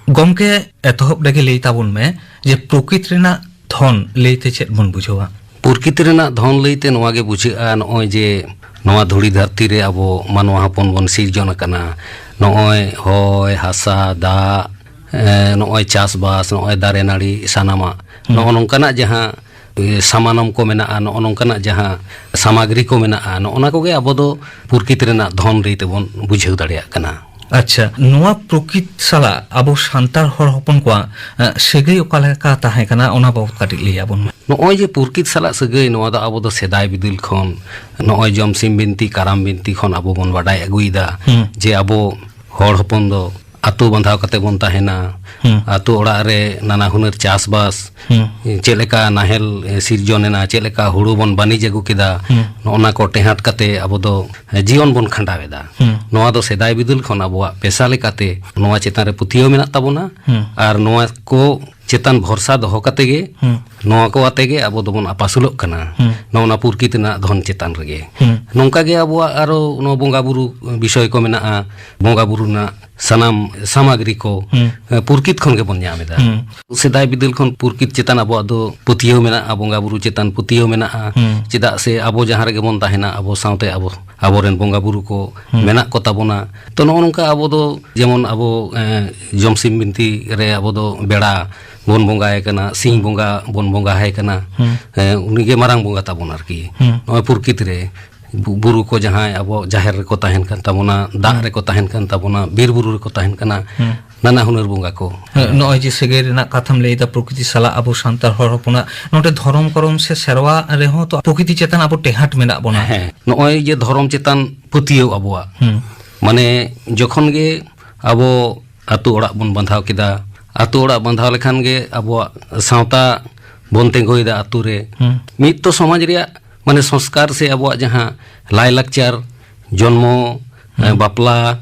ᱜᱚᱢᱠᱮ, ᱮᱛᱚᱦᱚᱵ ᱨᱮᱜᱮ ᱞᱟᱹᱭ ᱛᱟᱵᱚᱱ ᱢᱮ ᱡᱮ ᱯᱨᱚᱠᱤᱛ ᱨᱮᱱᱟᱜ ᱫᱷᱚᱱ ᱞᱟᱹᱭᱛᱮ ᱪᱮᱫ ᱵᱚᱱ ᱵᱩᱡᱷᱟᱹᱣᱟ? ᱯᱨᱚᱠᱤᱛ ᱨᱮᱱᱟᱜ ᱫᱷᱚᱱ ᱞᱟᱹᱭᱛᱮ ᱱᱚᱣᱟ ᱜᱮ ᱵᱩᱡᱷᱟᱹᱜᱼᱟ, ᱱᱚᱜᱼᱚᱭ ᱡᱮ ᱱᱚᱣᱟ ᱫᱷᱩᱲᱤ ᱫᱷᱟᱹᱨᱛᱤ ᱨᱮ ᱟᱵᱚ ᱢᱟᱱᱣᱟ ᱦᱚᱯᱚᱱ ᱵᱚᱱ ᱥᱤᱨᱡᱚᱱ ᱟᱠᱟᱱᱟ, ᱱᱚᱜᱼᱚᱭ ᱦᱚᱭ, ᱦᱟᱥᱟ, ᱫᱟᱜ, ᱮ, ᱱᱚᱜᱼᱚᱭ ᱪᱟᱥᱵᱟᱥ, ᱱᱚᱜᱼᱚᱭ ᱫᱟᱨᱮ ᱱᱟᱹᱲᱤ, ᱥᱟᱱᱟᱢᱟᱜ, ᱦᱩᱸ᱾ ᱱᱚᱜᱼᱚ ᱱᱚᱝᱠᱟᱱᱟᱜ ᱡᱟᱦᱟᱸ, ᱮ, ᱥᱟᱢᱟᱱᱚᱢ ᱠᱚ ᱢᱮᱱᱟᱜᱼᱟ, ᱱᱚᱜᱼᱚ ᱱᱚᱝᱠᱟᱱᱟᱜ ᱡᱟᱦᱟᱸ ᱥᱟᱢᱟᱜᱽᱨᱤ ᱠᱚ ᱢᱮᱱᱟᱜᱼᱟ, ᱱᱚᱜᱼᱚ ᱱᱟ ᱠᱚᱜᱮ ᱟᱵᱚ ᱫᱚ ᱯᱨᱚᱠᱤᱛ ᱨᱮᱱᱟᱜ ᱫᱷᱚᱱ ᱞᱟᱹᱭ ᱛᱮᱵᱚᱱ ᱵᱩᱡᱷᱟᱹᱣ ᱫᱟᱲᱮᱭᱟᱜ ᱠᱟᱱᱟ᱾ ᱟᱪᱪᱷᱟ, ᱱᱚᱣᱟ ᱯᱨᱚᱠᱤᱛ ᱥᱟᱞᱟᱜ ᱟᱵᱚ ᱥᱟᱱᱛᱟᱲ ᱦᱚᱲ ᱦᱚᱯᱚᱱ ᱠᱚᱣᱟᱜ, ᱮ, ᱥᱟᱹᱜᱟᱹᱭ ᱚᱠᱟ ᱞᱮᱠᱟ ᱛᱟᱦᱮᱸ ᱠᱟᱱᱟ, ᱚᱱᱟ ᱵᱟᱵᱚᱛ ᱠᱟᱹᱴᱤᱡ ᱞᱟᱹᱭ ᱟᱵᱚᱱ ᱢᱮ᱾ ᱱᱚᱜᱼᱚᱭ ᱡᱮ ᱯᱨᱚᱠᱤᱛ ᱥᱟᱞᱟᱜ ᱥᱟᱹᱜᱟᱹᱭ, ᱱᱚᱣᱟ ᱫᱚ ᱟᱵᱚ ᱫᱚ ᱥᱮᱫᱟᱭ ᱵᱤᱫᱟᱹᱞ ᱠᱷᱚᱱ, ᱱᱚᱜᱼᱚᱭ ᱡᱚᱢᱥᱤᱢ ᱵᱤᱱᱛᱤ, ᱠᱟᱨᱟᱢ ᱵᱤᱱᱛᱤ ᱠᱷᱚᱱ ᱟᱵᱚ ᱵᱚᱱ ᱵᱟᱰᱟᱭ ᱟᱹᱜᱩᱭᱮᱫᱟ ᱦᱩᱸ᱾ ᱡᱮ ᱟᱵᱚ ᱦᱚᱲ ᱦᱚᱯᱚᱱ ᱫᱚ ᱟᱹᱛᱩ ᱵᱟᱸᱫᱷᱟᱣ ᱠᱟᱛᱮ ᱵᱚᱱ ᱛᱟᱦᱮᱱᱟ᱾ ᱦᱩᱸ᱾ ᱟᱹᱛᱩ ᱚᱲᱟᱜ ᱨᱮ ᱱᱟᱱᱟ ᱦᱩᱱᱟᱹᱨ ᱪᱟᱥᱵᱟᱥ, ᱦᱩᱸ᱾ ᱪᱮᱫ ᱞᱮᱠᱟ ᱱᱟᱦᱮᱞ, ᱮ, ᱥᱤᱨᱡᱚᱱ ᱮᱱᱟ, ᱪᱮᱫ ᱞᱮᱠᱟ ᱦᱩᱲᱩ ᱵᱚᱱ ᱵᱟᱹᱱᱤᱡᱽ ᱟᱹᱜᱩ ᱠᱮᱫᱟ, ᱦᱩᱸ᱾ ᱱᱚᱜᱼᱚ ᱱᱟ ᱠᱚ ᱴᱮᱦᱟᱴ ᱠᱟᱛᱮ ᱟᱵᱚ ᱫᱚ, ᱮ, ᱡᱤᱭᱚᱱ ᱵᱚᱱ ᱠᱷᱟᱸᱰᱟᱣ ᱮᱫᱟ᱾ ᱦᱩᱸ᱾ ᱱᱚᱣᱟ ᱫᱚ ᱥᱮᱫᱟᱭ ᱵᱤᱫᱟᱹᱞ ᱠᱷᱚᱱ ᱟᱵᱚᱣᱟᱜ ᱯᱮᱥᱟ ᱞᱮᱠᱟᱛᱮ ᱱᱚᱣᱟ ᱪᱮᱛᱟᱱ ᱨᱮ ᱯᱟᱹᱛᱭᱟᱹᱣ ᱢᱮᱱᱟᱜ ᱛᱟᱵᱚᱱᱟ᱾ ᱦᱩᱸ᱾ ᱟᱨ ᱱᱚᱣᱟ ᱠᱚ ᱪᱮᱛᱟᱱ ᱵᱷᱚᱨᱥᱟ ᱫᱚᱦᱚ ᱠᱟᱛᱮ ᱜᱮ, ᱦᱩᱸ᱾ ᱱᱚᱣᱟ ᱠᱚ ᱟᱛᱮ ᱜᱮ ᱟᱵᱚ ᱫᱚᱵᱚᱱ ᱟᱯᱟᱥᱩᱞᱚᱜ ᱠᱟᱱᱟ᱾ ᱦᱩᱸ᱾ ᱱᱚᱜᱼᱚ ᱱᱟ ᱯᱨᱚᱠᱤᱛ ᱨᱮᱱᱟᱜ ᱫᱷᱚᱱ ᱪᱮᱛᱟᱱ ᱨᱮᱜᱮ᱾ ᱦᱩᱸ᱾ ᱱᱚᱝᱠᱟ ᱜᱮ ᱟᱵᱚᱣᱟᱜ ᱟᱨᱚ ᱱᱚᱣᱟ ᱵᱚᱸᱜᱟ ᱵᱩᱨᱩ ᱵᱤᱥᱚᱭ ᱠᱚ ᱢᱮᱱᱟᱜᱼᱟ, ᱵᱚᱸᱜᱟ ᱵᱩᱨᱩ ᱨᱮᱱᱟᱜ ᱥᱟᱱᱟᱢ ᱥᱟᱢᱟᱜᱨᱤ ᱠᱚ, ᱦᱩᱸ᱾ ᱮ, ᱯᱨᱚᱠᱤᱛ ᱠᱷᱚᱱ ᱜᱮᱵᱚᱱ ᱧᱟᱢ ᱮᱫᱟ᱾ ᱦᱩᱸ᱾ ᱥᱮᱫᱟᱭ ᱵᱤᱫᱟᱹᱞ ᱠᱷᱚᱱ ᱯᱨᱚᱠᱤᱛ ᱪᱮᱛᱟᱱ ᱟᱵᱚᱣᱟᱜ ᱫᱚ ᱯᱟᱹᱛᱭᱟᱹᱣ ᱢᱮᱱᱟᱜᱼᱟ, ᱵᱚᱸᱜᱟ ᱵᱩᱨᱩ ᱪᱮᱛᱟᱱ ᱯᱟᱹᱛᱭᱟᱹᱣ ᱢᱮᱱᱟᱜᱼᱟ᱾ ᱦᱩᱸ᱾ ᱪᱮᱫᱟᱜ ᱥᱮ ᱟᱵᱚ ᱡᱟᱦᱟᱸ ᱨᱮᱜᱮ ᱵᱚᱱ ᱛᱟᱦᱮᱱᱟ, ᱟᱵᱚ ᱥᱟᱶᱛᱮ ᱟᱵᱚ, ᱟᱵᱚᱨᱮᱱ ᱵᱚᱸᱜᱟ ᱵᱩᱨᱩ ᱠᱚ ᱦᱩᱸ᱾ ᱢᱮᱱᱟᱜ ᱠᱚ ᱛᱟᱵᱚᱱᱟ᱾ ᱛᱚ, ᱱᱚᱜᱼᱚ ᱱᱚᱝᱠᱟ ᱟᱵᱚ ᱫᱚ ᱡᱮᱢᱚᱱ ᱟᱵᱚ, ᱮ, ᱡᱚᱢᱥᱤᱢ ᱵᱤᱱᱛᱤ ᱨᱮ ᱟᱵᱚ ᱫᱚ ᱵᱮᱲᱟ ᱵᱚᱱ ᱵᱚᱸᱜᱟᱭ ᱠᱟᱱᱟ, ᱥᱤᱧ ᱦᱩᱸ᱾ ᱵᱚᱸᱜᱟ ᱵᱚᱱ ᱵᱚᱸᱜᱟ ᱟᱭ ᱠᱟᱱᱟ᱾ ᱦᱩᱸ᱾ ᱮ, ᱩᱱᱤᱜᱮ ᱢᱟᱨᱟᱝ ᱵᱚᱸᱜᱟ ᱛᱟᱵᱚᱱ ᱟᱨᱠᱤ᱾ ᱦᱩᱸ᱾ ᱱᱚᱜᱼᱚᱭ ᱯᱨᱚᱠᱤᱛ ᱨᱮ ᱵᱩ-, ᱵᱩᱨᱩ ᱠᱚ ᱡᱟᱦᱟᱸᱭ ᱟᱵᱚ ᱡᱟᱦᱮᱨ ᱨᱮᱠᱚ ᱛᱟᱦᱮᱱ ᱠᱟᱱ ᱛᱟᱵᱚᱱᱟ, ᱫᱟᱜ ᱦᱩᱸ᱾ ᱨᱮᱠᱚ ᱛᱟᱦᱮᱱ ᱠᱟᱱ ᱛᱟᱵᱚᱱᱟ, ᱵᱤᱨ ᱵᱩᱨᱩ ᱨᱮᱠᱚ ᱛᱟᱦᱮᱱ ᱠᱟᱱᱟ, ᱦᱩᱸ᱾ ᱱᱟᱱᱟ ᱦᱩᱱᱟᱹᱨ ᱵᱚᱸᱜᱟ ᱠᱚ᱾ ᱦᱮᱸ, ᱱᱚᱜᱼᱚᱭ ᱡᱮ ᱥᱟᱹᱜᱟᱹᱭ ᱨᱮᱱᱟᱜ ᱠᱟᱛᱷᱟᱢ ᱞᱟᱹᱭ ᱮᱫᱟ ᱯᱨᱚᱠᱤᱛᱤ ᱥᱟᱞᱟᱜ ᱟᱵᱚ ᱥᱟᱱᱛᱟᱲ ᱦᱚᱲ ᱦᱚᱯᱚᱱᱟᱜ, ᱱᱚᱰᱮ ᱫᱷᱚᱨᱚᱢ ᱠᱚᱨᱚᱢ ᱥᱮ ᱥᱮᱨᱣᱟ ᱨᱮᱦᱚᱸ ᱛᱚ ᱯᱨᱚᱠᱤᱛᱤ ᱪᱮᱛᱟᱱ ᱟᱵᱚ ᱴᱮᱦᱟᱴ ᱢᱮᱱᱟᱜ ᱵᱚᱱᱟ᱾ ᱦᱮᱸ, ᱱᱚᱜᱼᱚᱭ ᱡᱮ ᱫᱷᱚᱨᱚᱢ ᱪᱮᱛᱟᱱ ᱯᱟᱹᱛᱭᱟᱹᱣ ᱟᱵᱚᱣᱟᱜ, ᱦᱩᱸ᱾ ᱢᱟᱱᱮ ᱡᱚᱠᱷᱚᱱ ᱜᱮ ᱟᱵᱚ ᱟᱹᱛᱩ ᱚᱲᱟᱜ ᱵᱚᱱ ᱵᱟᱸᱫᱷᱟᱣ ᱠᱮᱫᱟ, ᱟᱹᱛᱩ ᱚᱲᱟᱜ ᱵᱟᱸᱫᱷᱟᱣ ᱞᱮᱠᱷᱟᱱ ᱜᱮ ᱟᱵᱚᱣᱟᱜ ᱥᱟᱶᱛᱟ ᱵᱚᱱ ᱛᱤᱸᱜᱩᱭᱮᱫᱟ ᱟᱹᱛᱩ ᱨᱮ᱾ ᱦᱩᱸ᱾ ᱢᱤᱫ ᱛᱚ ᱥᱚᱢᱟᱡᱽ ᱨᱮᱭᱟᱜ ᱢᱟᱱᱮ ᱥᱚᱝᱥᱠᱟᱨ ᱥᱮ ᱟᱵᱚᱣᱟᱜ ᱡᱟᱦᱟᱸ ᱞᱟᱭᱼᱞᱟᱠᱪᱟᱨ, ᱡᱚᱱᱢᱚ, ᱦᱩᱸ᱾ ᱮ, ᱵᱟᱯᱞᱟ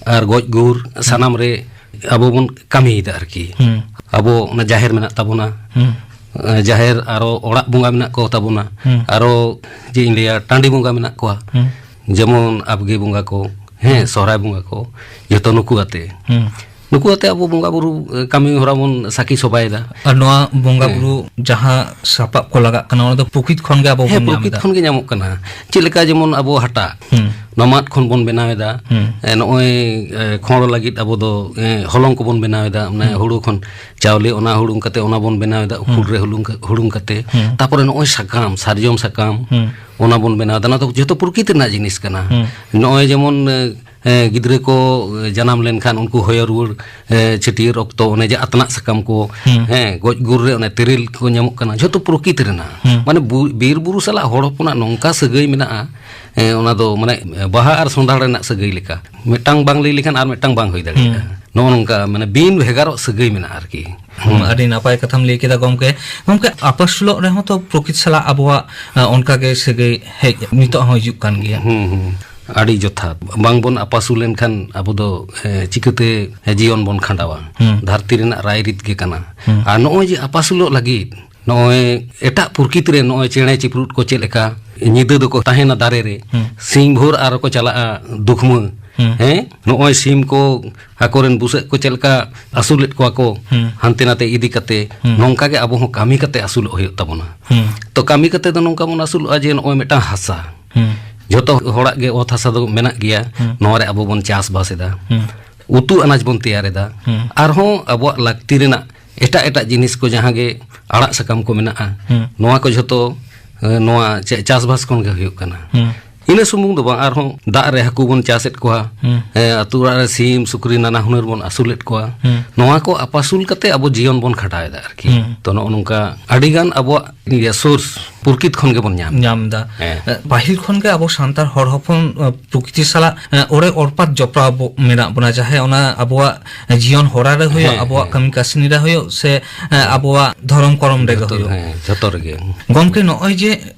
ᱟᱨ ᱜᱚᱡ ᱜᱩᱨ ᱥᱟᱱᱟᱢ ᱨᱮ ᱟᱵᱚ ᱵᱚᱱ ᱠᱟᱹᱢᱤᱭᱮᱫᱟ ᱟᱨᱠᱤ᱾ ᱦᱩᱸ᱾ ᱟᱵᱚ ᱚᱱᱟ ᱡᱟᱦᱮᱨ ᱢᱮᱱᱟᱜ ᱛᱟᱵᱚᱱᱟ, ᱦᱩᱸ᱾ ᱮ, ᱡᱟᱦᱮᱨ ᱟᱨᱚ ᱚᱲᱟᱜ ᱵᱚᱸᱜᱟ ᱢᱮᱱᱟᱜ ᱠᱚ ᱛᱟᱵᱚᱱᱟ, ᱦᱩᱸ᱾ ᱟᱨᱚ ᱪᱮᱫ ᱤᱧ ᱞᱟᱹᱭᱟ, ᱴᱟᱺᱰᱤ ᱵᱚᱸᱜᱟ ᱢᱮᱱᱟᱜ ᱠᱚᱣᱟ, ᱦᱩᱸ᱾ ᱡᱮᱢᱚᱱ ᱟᱵᱜᱮ ᱵᱚᱸᱜᱟ ᱠᱚ, ᱦᱮᱸ, ᱦᱩᱸ᱾ ᱥᱚᱦᱨᱟᱭ ᱵᱚᱸᱜᱟ ᱠᱚ, ᱡᱚᱛᱚ ᱱᱩᱠᱩ ᱟᱛᱮ᱾ ᱦᱩᱸ᱾ ᱱᱩᱠᱩ ᱟᱛᱮ ᱟᱵᱚ ᱵᱚᱸᱜᱟ ᱵᱩᱨᱩ, ᱮ, ᱠᱟᱹᱢᱤ ᱦᱚᱨᱟ ᱵᱚᱱ ᱥᱟᱹᱠᱷᱤ ᱥᱚᱵᱷᱟᱭᱮᱫᱟ᱾ ᱟᱨ ᱱᱚᱣᱟ ᱵᱚᱸᱜᱟ ᱦᱮᱸ᱾ ᱵᱩᱨᱩ ᱡᱟᱦᱟᱸ ᱥᱟᱯᱟᱵ ᱠᱚ ᱞᱟᱜᱟᱜ ᱠᱟᱱᱟ, ᱚᱱᱟ ᱫᱚ ᱯᱨᱚᱠᱤᱛ ᱠᱷᱚᱱ ᱜᱮ ᱟᱵᱚ ᱦᱮᱸ, ᱵᱚᱱ ᱧᱟᱢ ᱯᱨᱚᱠᱤᱛ ᱮᱫᱟ᱾ ᱠᱷᱚᱱ ᱜᱮ ᱧᱟᱢᱚᱜ ᱠᱟᱱᱟ᱾ ᱪᱮᱫ ᱞᱮᱠᱟ ᱡᱮᱢᱚᱱ ᱟᱵᱚ ᱦᱟᱴᱟᱜ, ᱦᱩᱸ᱾ ᱱᱚᱣᱟ ᱢᱟᱫ ᱠᱷᱚᱱ ᱵᱚᱱ ᱵᱮᱱᱟᱣ ᱮᱫᱟ᱾ ᱦᱩᱸ᱾ ᱮ, ᱱᱚᱜᱼᱚᱭ, ᱮ, ᱠᱷᱚᱲ ᱞᱟᱹᱜᱤᱫ ᱟᱵᱚ ᱫᱚ, ᱮ, ᱦᱚᱞᱚᱝ ᱠᱚᱵᱚᱱ ᱵᱮᱱᱟᱣ ᱮᱫᱟ, ᱢᱟᱱᱮ ᱦᱩᱸ᱾ ᱦᱩᱲᱩ ᱠᱷᱚᱱ ᱪᱟᱣᱞᱮ, ᱚᱱᱟ ᱦᱩᱲᱩᱝ ᱠᱟᱛᱮ ᱚᱱᱟ ᱵᱚᱱ ᱵᱮᱱᱟᱣ ᱮᱫᱟ, ᱩᱠᱷᱩᱲ ᱦᱩᱸ᱾ ᱨᱮ ᱦᱩᱲᱩᱝ ᱠᱟ-, ᱦᱩᱲᱩᱝ ᱠᱟᱛᱮ᱾ ᱦᱩᱸ᱾ ᱛᱟᱯᱚᱨᱮ ᱱᱚᱜᱼᱚᱭ ᱥᱟᱠᱟᱢ, ᱥᱟᱨᱡᱚᱢ ᱥᱟᱠᱟᱢ, ᱦᱩᱸ᱾ ᱚᱱᱟ ᱵᱚᱱ ᱵᱮᱱᱟᱣ ᱮᱫᱟ᱾ ᱚᱱᱟ ᱫᱚ ᱡᱚᱛᱚ ᱯᱨᱚᱠᱤᱛᱤ ᱨᱮᱱᱟᱜ ᱡᱤᱱᱤᱥ ᱠᱟᱱᱟ᱾ ᱦᱩᱸ᱾ ᱱᱚᱜᱼᱚᱭ ᱡᱮᱢᱚᱱ, ᱮ, ᱮ, ᱜᱤᱫᱽᱨᱟᱹ ᱠᱚ, ᱮ, ᱡᱟᱱᱟᱢ ᱞᱮᱱᱠᱷᱟᱱ ᱩᱱᱠᱩ ᱦᱚᱭᱚ ᱨᱩᱣᱟᱹᱲ, ᱮ, ᱪᱷᱟᱹᱴᱭᱟᱹᱨ ᱚᱠᱛᱚ ᱚᱱᱮ ᱡᱮ ᱟᱛᱱᱟᱜ ᱥᱟᱠᱟᱢ ᱠᱚ, ᱦᱩᱸ᱾ ᱦᱮᱸ, ᱜᱚᱡ ᱜᱩᱨ ᱨᱮ ᱚᱱᱮ ᱛᱮᱨᱮᱞ ᱠᱚ ᱧᱟᱢᱚᱜ ᱠᱟᱱᱟ, ᱡᱷᱚᱛᱚ ᱯᱨᱚᱠᱤᱛ ᱨᱮᱱᱟᱜ᱾ ᱦᱩᱸ᱾ ᱢᱟᱱᱮ ᱵᱩ-, ᱵᱤᱨ ᱵᱩᱨᱩ ᱥᱟᱞᱟᱜ ᱦᱚᱲ ᱦᱚᱯᱚᱱᱟᱜ ᱱᱚᱝᱠᱟ ᱥᱟᱹᱜᱟᱹᱭ ᱢᱮᱱᱟᱜᱼᱟ, ᱮ, ᱚᱱᱟ ᱫᱚ ᱢᱟᱱᱮ ᱵᱟᱦᱟ ᱟᱨ ᱥᱚᱸᱫᱷᱟᱲ ᱨᱮᱱᱟᱜ ᱥᱟᱹᱜᱟᱹᱭ ᱞᱮᱠᱟ᱾ ᱢᱤᱫᱴᱟᱝ ᱵᱟᱝ ᱞᱟᱹᱭ ᱞᱮᱠᱷᱟᱱ ᱟᱨ ᱢᱤᱫᱴᱟᱝ ᱵᱟᱝ ᱦᱩᱭ ᱫᱟᱲᱮᱭᱟᱜᱼᱟ᱾ ᱦᱩᱸ᱾ ᱱᱚᱜᱼᱚ ᱱᱚᱝᱠᱟ ᱢᱟᱱᱮ ᱵᱤᱱ ᱵᱷᱮᱜᱟᱨᱚᱜ ᱥᱟᱹᱜᱟᱹᱭ ᱢᱮᱱᱟᱜᱼᱟ ᱟᱨᱠᱤ᱾ ᱦᱩᱸ, ᱦᱩᱸ᱾ ᱟᱹᱰᱤ ᱱᱟᱯᱟᱭ ᱠᱟᱛᱷᱟᱢ ᱞᱟᱹᱭ ᱠᱮᱫᱟ ᱜᱚᱢᱠᱮ᱾ ᱜᱚᱢᱠᱮ, ᱟᱯᱟᱥᱩᱞᱚᱜ ᱨᱮᱦᱚᱸ ᱛᱚ ᱯᱨᱚᱠᱤᱛ ᱥᱟᱞᱟᱜ ᱟᱵᱚᱣᱟᱜ, ᱟ, ᱚᱱᱠᱟ ᱜᱮ ᱥᱟᱹᱜᱟᱹᱭ ᱦᱮᱡ ᱱᱤᱛᱚᱜ ᱦᱚᱸ ᱦᱤᱡᱩᱜ ᱠᱟᱱ ᱜᱮᱭᱟ᱾ ᱦᱩᱸ, ᱦᱩᱸ᱾ ᱟᱹᱰᱤ ᱡᱚᱛᱷᱟᱛ᱾ ᱵᱟᱝᱵᱚᱱ ᱟᱯᱟᱥᱩᱞ ᱞᱮᱱᱠᱷᱟᱱ ᱟᱵᱚ ᱫᱚ, ᱮ, ᱪᱤᱠᱟᱹᱛᱮ ᱡᱤᱭᱚᱱ ᱵᱚᱱ ᱠᱷᱟᱸᱰᱟᱣᱟ? ᱦᱩᱸ᱾ ᱫᱷᱟᱹᱨᱛᱤ ᱨᱮᱱᱟᱜ ᱨᱟᱭᱨᱤᱛ ᱜᱮ ᱠᱟᱱᱟ᱾ ᱦᱩᱸ᱾ ᱟᱨ ᱱᱚᱜᱼᱚᱭ ᱡᱮ ᱟᱯᱟᱥᱩᱞᱚᱜ ᱞᱟᱹᱜᱤᱫ ᱱᱚᱜᱼᱚᱭ ᱮᱴᱟᱜ ᱯᱨᱚᱠᱤᱛ ᱨᱮ ᱱᱚᱜᱼᱚᱭ ᱪᱮᱬᱮ ᱪᱤᱯᱨᱩᱫ ᱠᱚ ᱪᱮᱫ ᱞᱮᱠᱟ ᱧᱤᱫᱟᱹ ᱫᱚᱠᱚ ᱛᱟᱦᱮᱱᱟ ᱫᱟᱨᱮ ᱨᱮ, ᱦᱩᱸ᱾ ᱥᱤᱧ ᱵᱷᱳᱨ ᱟᱨ ᱠᱚ ᱪᱟᱞᱟᱜᱼᱟ ᱫᱩᱠᱷᱢᱟᱹ᱾ ᱦᱩᱸ᱾ ᱦᱮᱸ, ᱱᱚᱜᱼᱚᱭ ᱥᱤᱢ ᱠᱚ ᱟᱠᱚᱨᱮᱱ ᱵᱩᱥᱟᱹᱜ ᱠᱚ ᱪᱮᱫ ᱞᱮᱠᱟ ᱟᱹᱥᱩᱞᱮᱫ ᱠᱚᱣᱟ ᱠᱚ, ᱦᱩᱸ᱾ ᱦᱟᱱᱛᱮ ᱱᱟᱛᱮ ᱤᱫᱤ ᱠᱟᱛᱮ, ᱦᱩᱸ᱾ ᱱᱚᱝᱠᱟ ᱜᱮ ᱟᱵᱚ ᱦᱚᱸ ᱠᱟᱹᱢᱤ ᱠᱟᱛᱮ ᱟᱹᱥᱩᱞᱚᱜ ᱦᱩᱭᱩᱜ ᱛᱟᱵᱚᱱᱟ᱾ ᱦᱩᱸ᱾ ᱛᱚ ᱠᱟᱹᱢᱤ ᱠᱟᱛᱮ ᱫᱚ ᱱᱚᱝᱠᱟ ᱵᱚᱱ ᱟᱹᱥᱩᱞᱚᱜᱼᱟ ᱡᱮ ᱱᱚᱜᱼᱚᱭ ᱢᱤᱫᱴᱟᱝ ᱦᱟᱥᱟ, ᱦᱩᱸ᱾ ᱡᱷᱚᱛᱚ ᱦᱚᱲᱟᱜ ᱜᱮ ᱚᱛ ᱦᱟᱥᱟ ᱫᱚ ᱢᱮᱱᱟᱜ ᱜᱮᱭᱟ, ᱦᱩᱸ᱾ ᱱᱚᱣᱟ ᱨᱮ ᱟᱵᱚ ᱵᱚᱱ ᱪᱟᱥᱵᱟᱥ ᱮᱫᱟ, ᱦᱩᱸ᱾ ᱩᱛᱩ ᱟᱱᱟᱡ ᱵᱚᱱ ᱛᱮᱭᱟᱨ ᱮᱫᱟ, ᱦᱩᱸ᱾ ᱟᱨᱦᱚᱸ ᱟᱵᱚᱣᱟᱜ ᱞᱟᱹᱠᱛᱤ ᱨᱮᱱᱟᱜ ᱮᱴᱟᱜ ᱮᱴᱟᱜ ᱡᱤᱱᱤᱥ ᱠᱚ ᱡᱟᱦᱟᱸ ᱜᱮ ᱟᱲᱟᱜ ᱥᱟᱠᱟᱢ ᱠᱚ ᱢᱮᱱᱟᱜᱼᱟ, ᱦᱩᱸ᱾ ᱱᱚᱣᱟ ᱠᱚ ᱡᱷᱚᱛᱚ, ᱮ, ᱱᱚᱣᱟ ᱪᱮ-, ᱪᱟᱥᱵᱟᱥ ᱠᱷᱚᱱ ᱜᱮ ᱦᱩᱭᱩᱜ ᱠᱟᱱᱟ᱾ ᱦᱩᱸ᱾ ᱤᱱᱟᱹ ᱥᱩᱢᱩᱝ ᱫᱚ ᱵᱟᱝ, ᱟᱨᱦᱚᱸ ᱫᱟᱜ ᱨᱮ ᱦᱟᱹᱠᱩ ᱵᱚᱱ ᱪᱟᱥᱮᱫ ᱠᱚᱣᱟ, ᱦᱩᱸ᱾ ᱮ, ᱟᱹᱛᱩ ᱚᱲᱟᱜ ᱨᱮ ᱥᱤᱢ, ᱥᱩᱠᱨᱤ ᱱᱟᱱᱟ ᱦᱩᱱᱟᱹᱨ ᱵᱚᱱ ᱟᱹᱥᱩᱞᱮᱫ ᱠᱚᱣᱟ᱾ ᱦᱩᱸ᱾ ᱱᱚᱣᱟ ᱠᱚ ᱟᱯᱟᱥᱩᱞ ᱠᱟᱛᱮ ᱟᱵᱚ ᱡᱤᱭᱚᱱ ᱵᱚᱱ ᱠᱷᱟᱸᱰᱟᱣ ᱮᱫᱟ ᱟᱨᱠᱤ᱾ ᱦᱩᱸ᱾ ᱛᱚ ᱱᱚᱜᱼᱚ ᱱᱚᱝᱠᱟ ᱟᱹᱰᱤᱜᱟᱱ ᱟᱵᱚᱣᱟᱜ ᱤᱭᱟᱹ source ᱯᱨᱚᱠᱤᱛ ᱠᱷᱚᱱ ᱜᱮᱵᱚᱱ ᱧᱟᱢ ᱮᱫᱟ᱾ ᱧᱟᱢ ᱮᱫᱟ᱾ ᱦᱮᱸ᱾ ᱮ, ᱯᱟᱹᱦᱤᱞ ᱠᱷᱚᱱ ᱜᱮ ᱟᱵᱚ ᱥᱟᱱᱛᱟᱲ ᱦᱚᱲ ᱦᱚᱯᱚᱱ, ᱮ, ᱯᱨᱚᱠᱤᱛᱤ ᱥᱟᱞᱟᱜ, ᱮ, ᱚᱲᱮ ᱚᱲᱯᱟᱛ ᱡᱚᱯᱲᱟᱣ ᱵᱚ-, ᱢᱮᱱᱟᱜ ᱵᱚᱱᱟ, ᱡᱟᱦᱟᱸᱭ ᱚᱱᱟ ᱟᱵᱚᱣᱟᱜ ᱡᱤᱭᱚᱱ ᱦᱚᱨᱟ ᱨᱮ ᱦᱩᱭᱩᱜ, ᱦᱮᱸ, ᱟᱵᱚᱣᱟᱜ ᱦᱮᱸ᱾ ᱠᱟᱹᱢᱤ ᱠᱟᱹᱥᱱᱤ ᱨᱮ ᱦᱩᱭᱩᱜ, ᱥᱮ, ᱮ, ᱟᱵᱚᱣᱟᱜ ᱫᱷᱚᱨᱚᱢ ᱠᱚᱨᱚᱢ ᱨᱮᱜᱮ ᱡᱷᱚᱛᱚ, ᱦᱩᱭᱩᱜ᱾ ᱦᱮᱸ, ᱡᱷᱚᱛᱚ ᱨᱮᱜᱮ᱾ ᱜᱚᱢᱠᱮ, ᱱᱚᱜᱼᱚᱭ ᱡᱮ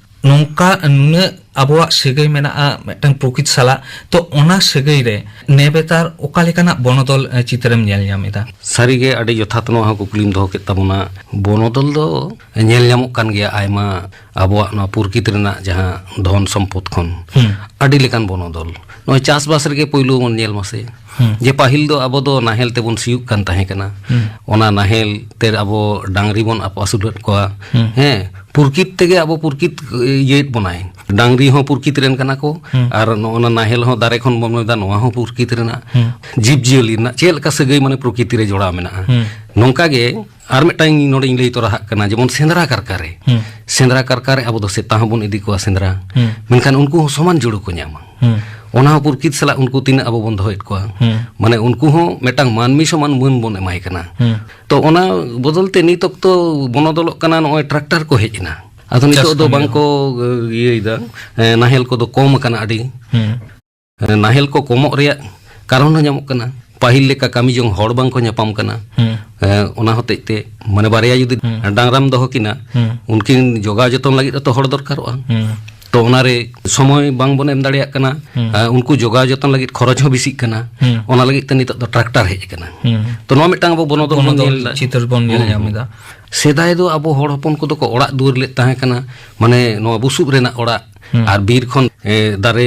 ᱱᱚᱝᱠᱟ ᱱᱩᱱᱟᱹᱜ ᱟᱵᱚᱣᱟᱜ ᱥᱟᱹᱜᱟᱹᱭ ᱢᱮᱱᱟᱜᱼᱟ ᱢᱤᱫᱴᱟᱝ ᱯᱨᱚᱠᱤᱛ ᱥᱟᱞᱟᱜ, ᱛᱚ ᱚᱱᱟ ᱥᱟᱹᱜᱟᱹᱭ ᱨᱮ ᱱᱮᱵᱮᱛᱟᱨ ᱚᱠᱟ ᱞᱮᱠᱟᱱᱟᱜ ᱵᱚᱱᱚᱫᱚᱞ, ᱮ, ᱪᱤᱛᱟᱹᱨᱮᱢ ᱧᱮᱞ ᱧᱟᱢ ᱮᱫᱟ? ᱥᱟᱹᱨᱤᱜᱮ ᱟᱹᱰᱤ ᱡᱚᱛᱷᱟᱛ ᱱᱚᱣᱟ ᱦᱚᱸ ᱠᱩᱠᱞᱤᱢ ᱫᱚᱦᱚ ᱠᱮᱫ ᱛᱟᱵᱚᱱᱟ᱾ ᱵᱚᱱᱚᱫᱚᱞ ᱫᱚ ᱧᱮᱞ ᱧᱟᱢᱚᱜ ᱠᱟᱱ ᱜᱮᱭᱟ ᱟᱭᱢᱟ ᱟᱵᱚᱣᱟᱜ ᱱᱚᱣᱟ ᱯᱨᱚᱠᱤᱛ ᱨᱮᱱᱟᱜ ᱡᱟᱦᱟᱸ ᱫᱷᱚᱱ ᱥᱚᱢᱯᱚᱫ ᱠᱷᱚᱱ ᱦᱩᱸ᱾ ᱟᱹᱰᱤ ᱞᱮᱠᱟᱱ ᱵᱚᱱᱚᱫᱚᱞ᱾ ᱱᱚᱜᱼᱚᱭ ᱪᱟᱥᱵᱟᱥ ᱨᱮᱜᱮ ᱯᱳᱭᱞᱳ ᱵᱚᱱ ᱧᱮᱞ ᱢᱟᱥᱮ᱾ ᱦᱩᱸ᱾ ᱡᱮ ᱯᱟᱹᱦᱤᱞ ᱫᱚ ᱟᱵᱚ ᱫᱚ ᱱᱟᱦᱮᱞ ᱛᱮᱵᱚᱱ ᱥᱤᱭᱳᱜ ᱠᱟᱱ ᱛᱟᱦᱮᱸ ᱠᱟᱱᱟ᱾ ᱦᱩᱸ᱾ ᱚᱱᱟ ᱱᱟᱦᱮᱞ ᱛᱮ ᱟᱵᱚ ᱰᱟᱝᱨᱤ ᱵᱚᱱ ᱟᱯᱟᱥᱩᱞᱮᱫ ᱠᱚᱣᱟ᱾ ᱦᱩᱸ᱾ ᱦᱮᱸ, ᱯᱨᱚᱠᱤᱛ ᱛᱮᱜᱮ ᱟᱵᱚ ᱯᱨᱚᱠᱤᱛ ᱤᱭᱟᱹᱭᱮᱫ ᱵᱚᱱᱟᱭ᱾ ᱰᱟᱝᱨᱤ ᱦᱚᱸ ᱯᱨᱚᱠᱤᱛ ᱨᱮᱱ ᱠᱟᱱᱟ ᱠᱚ, ᱦᱩᱸ᱾ ᱟᱨ ᱱᱚᱜᱼᱚ ᱱᱟ ᱱᱟᱦᱮᱞ ᱦᱚᱸ ᱫᱟᱨᱮ ᱠᱷᱚᱱ ᱵᱚᱱ ᱵᱮᱱᱟᱣ ᱮᱫᱟ, ᱱᱚᱣᱟ ᱦᱚᱸ ᱯᱨᱚᱠᱤᱛ ᱨᱮᱱᱟᱜ᱾ ᱦᱩᱸ᱾ ᱡᱤᱵᱽ ᱡᱤᱭᱟᱹᱞᱤ ᱨᱮᱱᱟᱜ ᱪᱮᱫ ᱞᱮᱠᱟ ᱥᱟᱹᱜᱟᱹᱭ ᱢᱟᱱᱮ ᱯᱨᱚᱠᱤᱛᱤ ᱨᱮ ᱡᱚᱲᱟᱣ ᱢᱮᱱᱟᱜᱼᱟ᱾ ᱦᱩᱸ᱾ ᱱᱚᱝᱠᱟ ᱜᱮ ᱟᱨ ᱢᱤᱫᱴᱟᱝ ᱱᱚᱰᱮᱧ ᱞᱟᱹᱭ ᱛᱚᱨᱟ ᱦᱟᱜ ᱠᱟᱱᱟ, ᱡᱮᱢᱚᱱ ᱥᱮᱸᱫᱽᱨᱟ ᱠᱟᱨᱠᱟ ᱨᱮ᱾ ᱦᱩᱸ᱾ ᱥᱮᱸᱫᱽᱨᱟ ᱠᱟᱨᱠᱟ ᱨᱮ ᱟᱵᱚ ᱫᱚ ᱥᱮᱛᱟ ᱦᱚᱸᱵᱚᱱ ᱤᱫᱤ ᱠᱚᱣᱟ ᱥᱮᱸᱫᱽᱨᱟ᱾ ᱦᱩᱸ᱾ ᱢᱮᱱᱠᱷᱟᱱ ᱩᱱᱠᱩ ᱦᱚᱸ ᱥᱚᱢᱟᱱ ᱡᱩᱲᱩ ᱠᱚ ᱧᱟᱢᱟ᱾ ᱦᱩᱸ᱾ ᱚᱱᱟ ᱦᱚᱸ ᱯᱨᱚᱠᱤᱛ ᱥᱟᱞᱟᱜ ᱩᱱᱠᱩ ᱛᱤᱱᱟᱹᱜ ᱟᱵᱚ ᱵᱚᱱ ᱫᱚᱦᱚᱭᱮᱫ ᱠᱚᱣᱟ᱾ ᱦᱩᱸ᱾ ᱢᱟᱱᱮ ᱩᱱᱠᱩ ᱦᱚᱸ ᱢᱤᱫᱴᱟᱝ ᱢᱟᱹᱱᱢᱤ ᱥᱚᱢᱟᱱ ᱢᱟᱹᱱ ᱵᱚᱱ ᱮᱢᱟᱭ ᱠᱟᱱᱟ᱾ ᱦᱩᱸ᱾ ᱛᱚ ᱚᱱᱟ ᱵᱚᱫᱚᱞ ᱛᱮ ᱱᱤᱛ ᱚᱠᱛᱚ ᱵᱚᱱᱚᱫᱚᱞᱚᱜ ᱠᱟᱱᱟ, ᱱᱚᱜᱼᱚᱭ ᱴᱨᱟᱠᱴᱟᱨ ᱠᱚ ᱦᱮᱡ ᱮᱱᱟ᱾ ᱟᱫᱚ ᱪᱟᱥ ᱱᱤᱛᱚᱜ ᱫᱚ ᱠᱟᱹᱢᱤ ᱵᱟᱝ ᱨᱮᱦᱚᱸ᱾ ᱠᱚ, ᱮ, ᱤᱭᱟᱹᱭᱮᱫᱟ᱾ ᱮ, ᱱᱟᱦᱮᱞ ᱠᱚᱫᱚ ᱠᱚᱢ ᱟᱠᱟᱱᱟ ᱟᱹᱰᱤ᱾ ᱦᱩᱸ᱾ ᱮ, ᱱᱟᱦᱮᱞ ᱠᱚ ᱠᱚᱢᱚᱜ ᱨᱮᱭᱟᱜ ᱠᱟᱨᱚᱱ ᱦᱚᱸ ᱧᱟᱢᱚᱜ ᱠᱟᱱᱟ᱾ ᱯᱟᱹᱦᱤᱞ ᱞᱮᱠᱟ ᱠᱟᱹᱢᱤ ᱡᱚᱝ ᱦᱚᱲ ᱵᱟᱝ ᱠᱚ ᱧᱟᱯᱟᱢ ᱠᱟᱱᱟ᱾ ᱦᱩᱸ᱾ ᱮ, ᱚᱱᱟ ᱦᱚᱛᱮᱡ ᱛᱮ, ᱢᱟᱱᱮ, ᱵᱟᱨᱭᱟ ᱡᱩᱫᱤ ᱦᱩᱸ᱾ ᱰᱟᱝᱨᱟᱢ ᱫᱚᱦᱚ ᱠᱤᱱᱟ, ᱦᱩᱸ᱾ ᱩᱱᱠᱤᱱ ᱡᱚᱜᱟᱣ ᱡᱚᱛᱚᱱ ᱞᱟᱹᱜᱤᱫ ᱦᱚᱸᱛᱚ ᱦᱚᱲ ᱫᱚᱨᱠᱟᱨᱚᱜᱼᱟ᱾ ᱦᱩᱸ᱾ ᱛᱚ ᱚᱱᱟᱨᱮ ᱥᱚᱢᱚᱭ ᱵᱟᱝ ᱵᱚᱱ ᱮᱢ ᱫᱟᱲᱮᱭᱟᱜ ᱠᱟᱱᱟ᱾ ᱦᱩᱸ᱾ ᱟᱨ ᱩᱱᱠᱩ ᱡᱚᱜᱟᱣ ᱡᱚᱛᱚᱱ ᱞᱟᱹᱜᱤᱫ ᱠᱷᱚᱨᱚᱪ ᱦᱚᱸ ᱵᱮᱥᱤᱜ ᱠᱟᱱᱟ᱾ ᱦᱩᱸ᱾ ᱚᱱᱟ ᱞᱟᱹᱜᱤᱫ ᱛᱮ ᱱᱤᱛᱚᱜ ᱫᱚ ᱴᱨᱟᱠᱴᱟᱨ ᱦᱮᱡ ᱟᱠᱟᱱᱟ᱾ ᱦᱩᱸ᱾ ᱛᱚ ᱱᱚᱣᱟ ᱢᱤᱫᱴᱟᱝ ᱟᱵᱚ ᱵᱚᱱᱚᱫᱚᱞ ᱵᱚᱱ ᱵᱚᱱᱚᱫᱚᱞ ᱧᱮᱞ ᱮᱫᱟ᱾ ᱪᱤᱛᱟᱹᱨ ᱵᱚᱱ ᱧᱮᱞ ᱦᱩᱸ᱾ ᱧᱟᱢ ᱮᱫᱟ᱾ ᱥᱮᱫᱟᱭ ᱫᱚ ᱟᱵᱚ ᱦᱚᱲ ᱦᱚᱯᱚᱱ ᱠᱚᱫᱚ ᱠᱚ ᱚᱲᱟᱜ ᱫᱩᱣᱟᱹᱨ ᱞᱮᱫ ᱛᱟᱦᱮᱸ ᱠᱟᱱᱟ, ᱢᱟᱱᱮ ᱱᱚᱣᱟ ᱵᱩᱥᱩᱵ ᱨᱮᱱᱟᱜ ᱚᱲᱟᱜ, ᱦᱩᱸ᱾ ᱟᱨ ᱵᱤᱨ ᱠᱷᱚᱱ, ᱮ, ᱫᱟᱨᱮ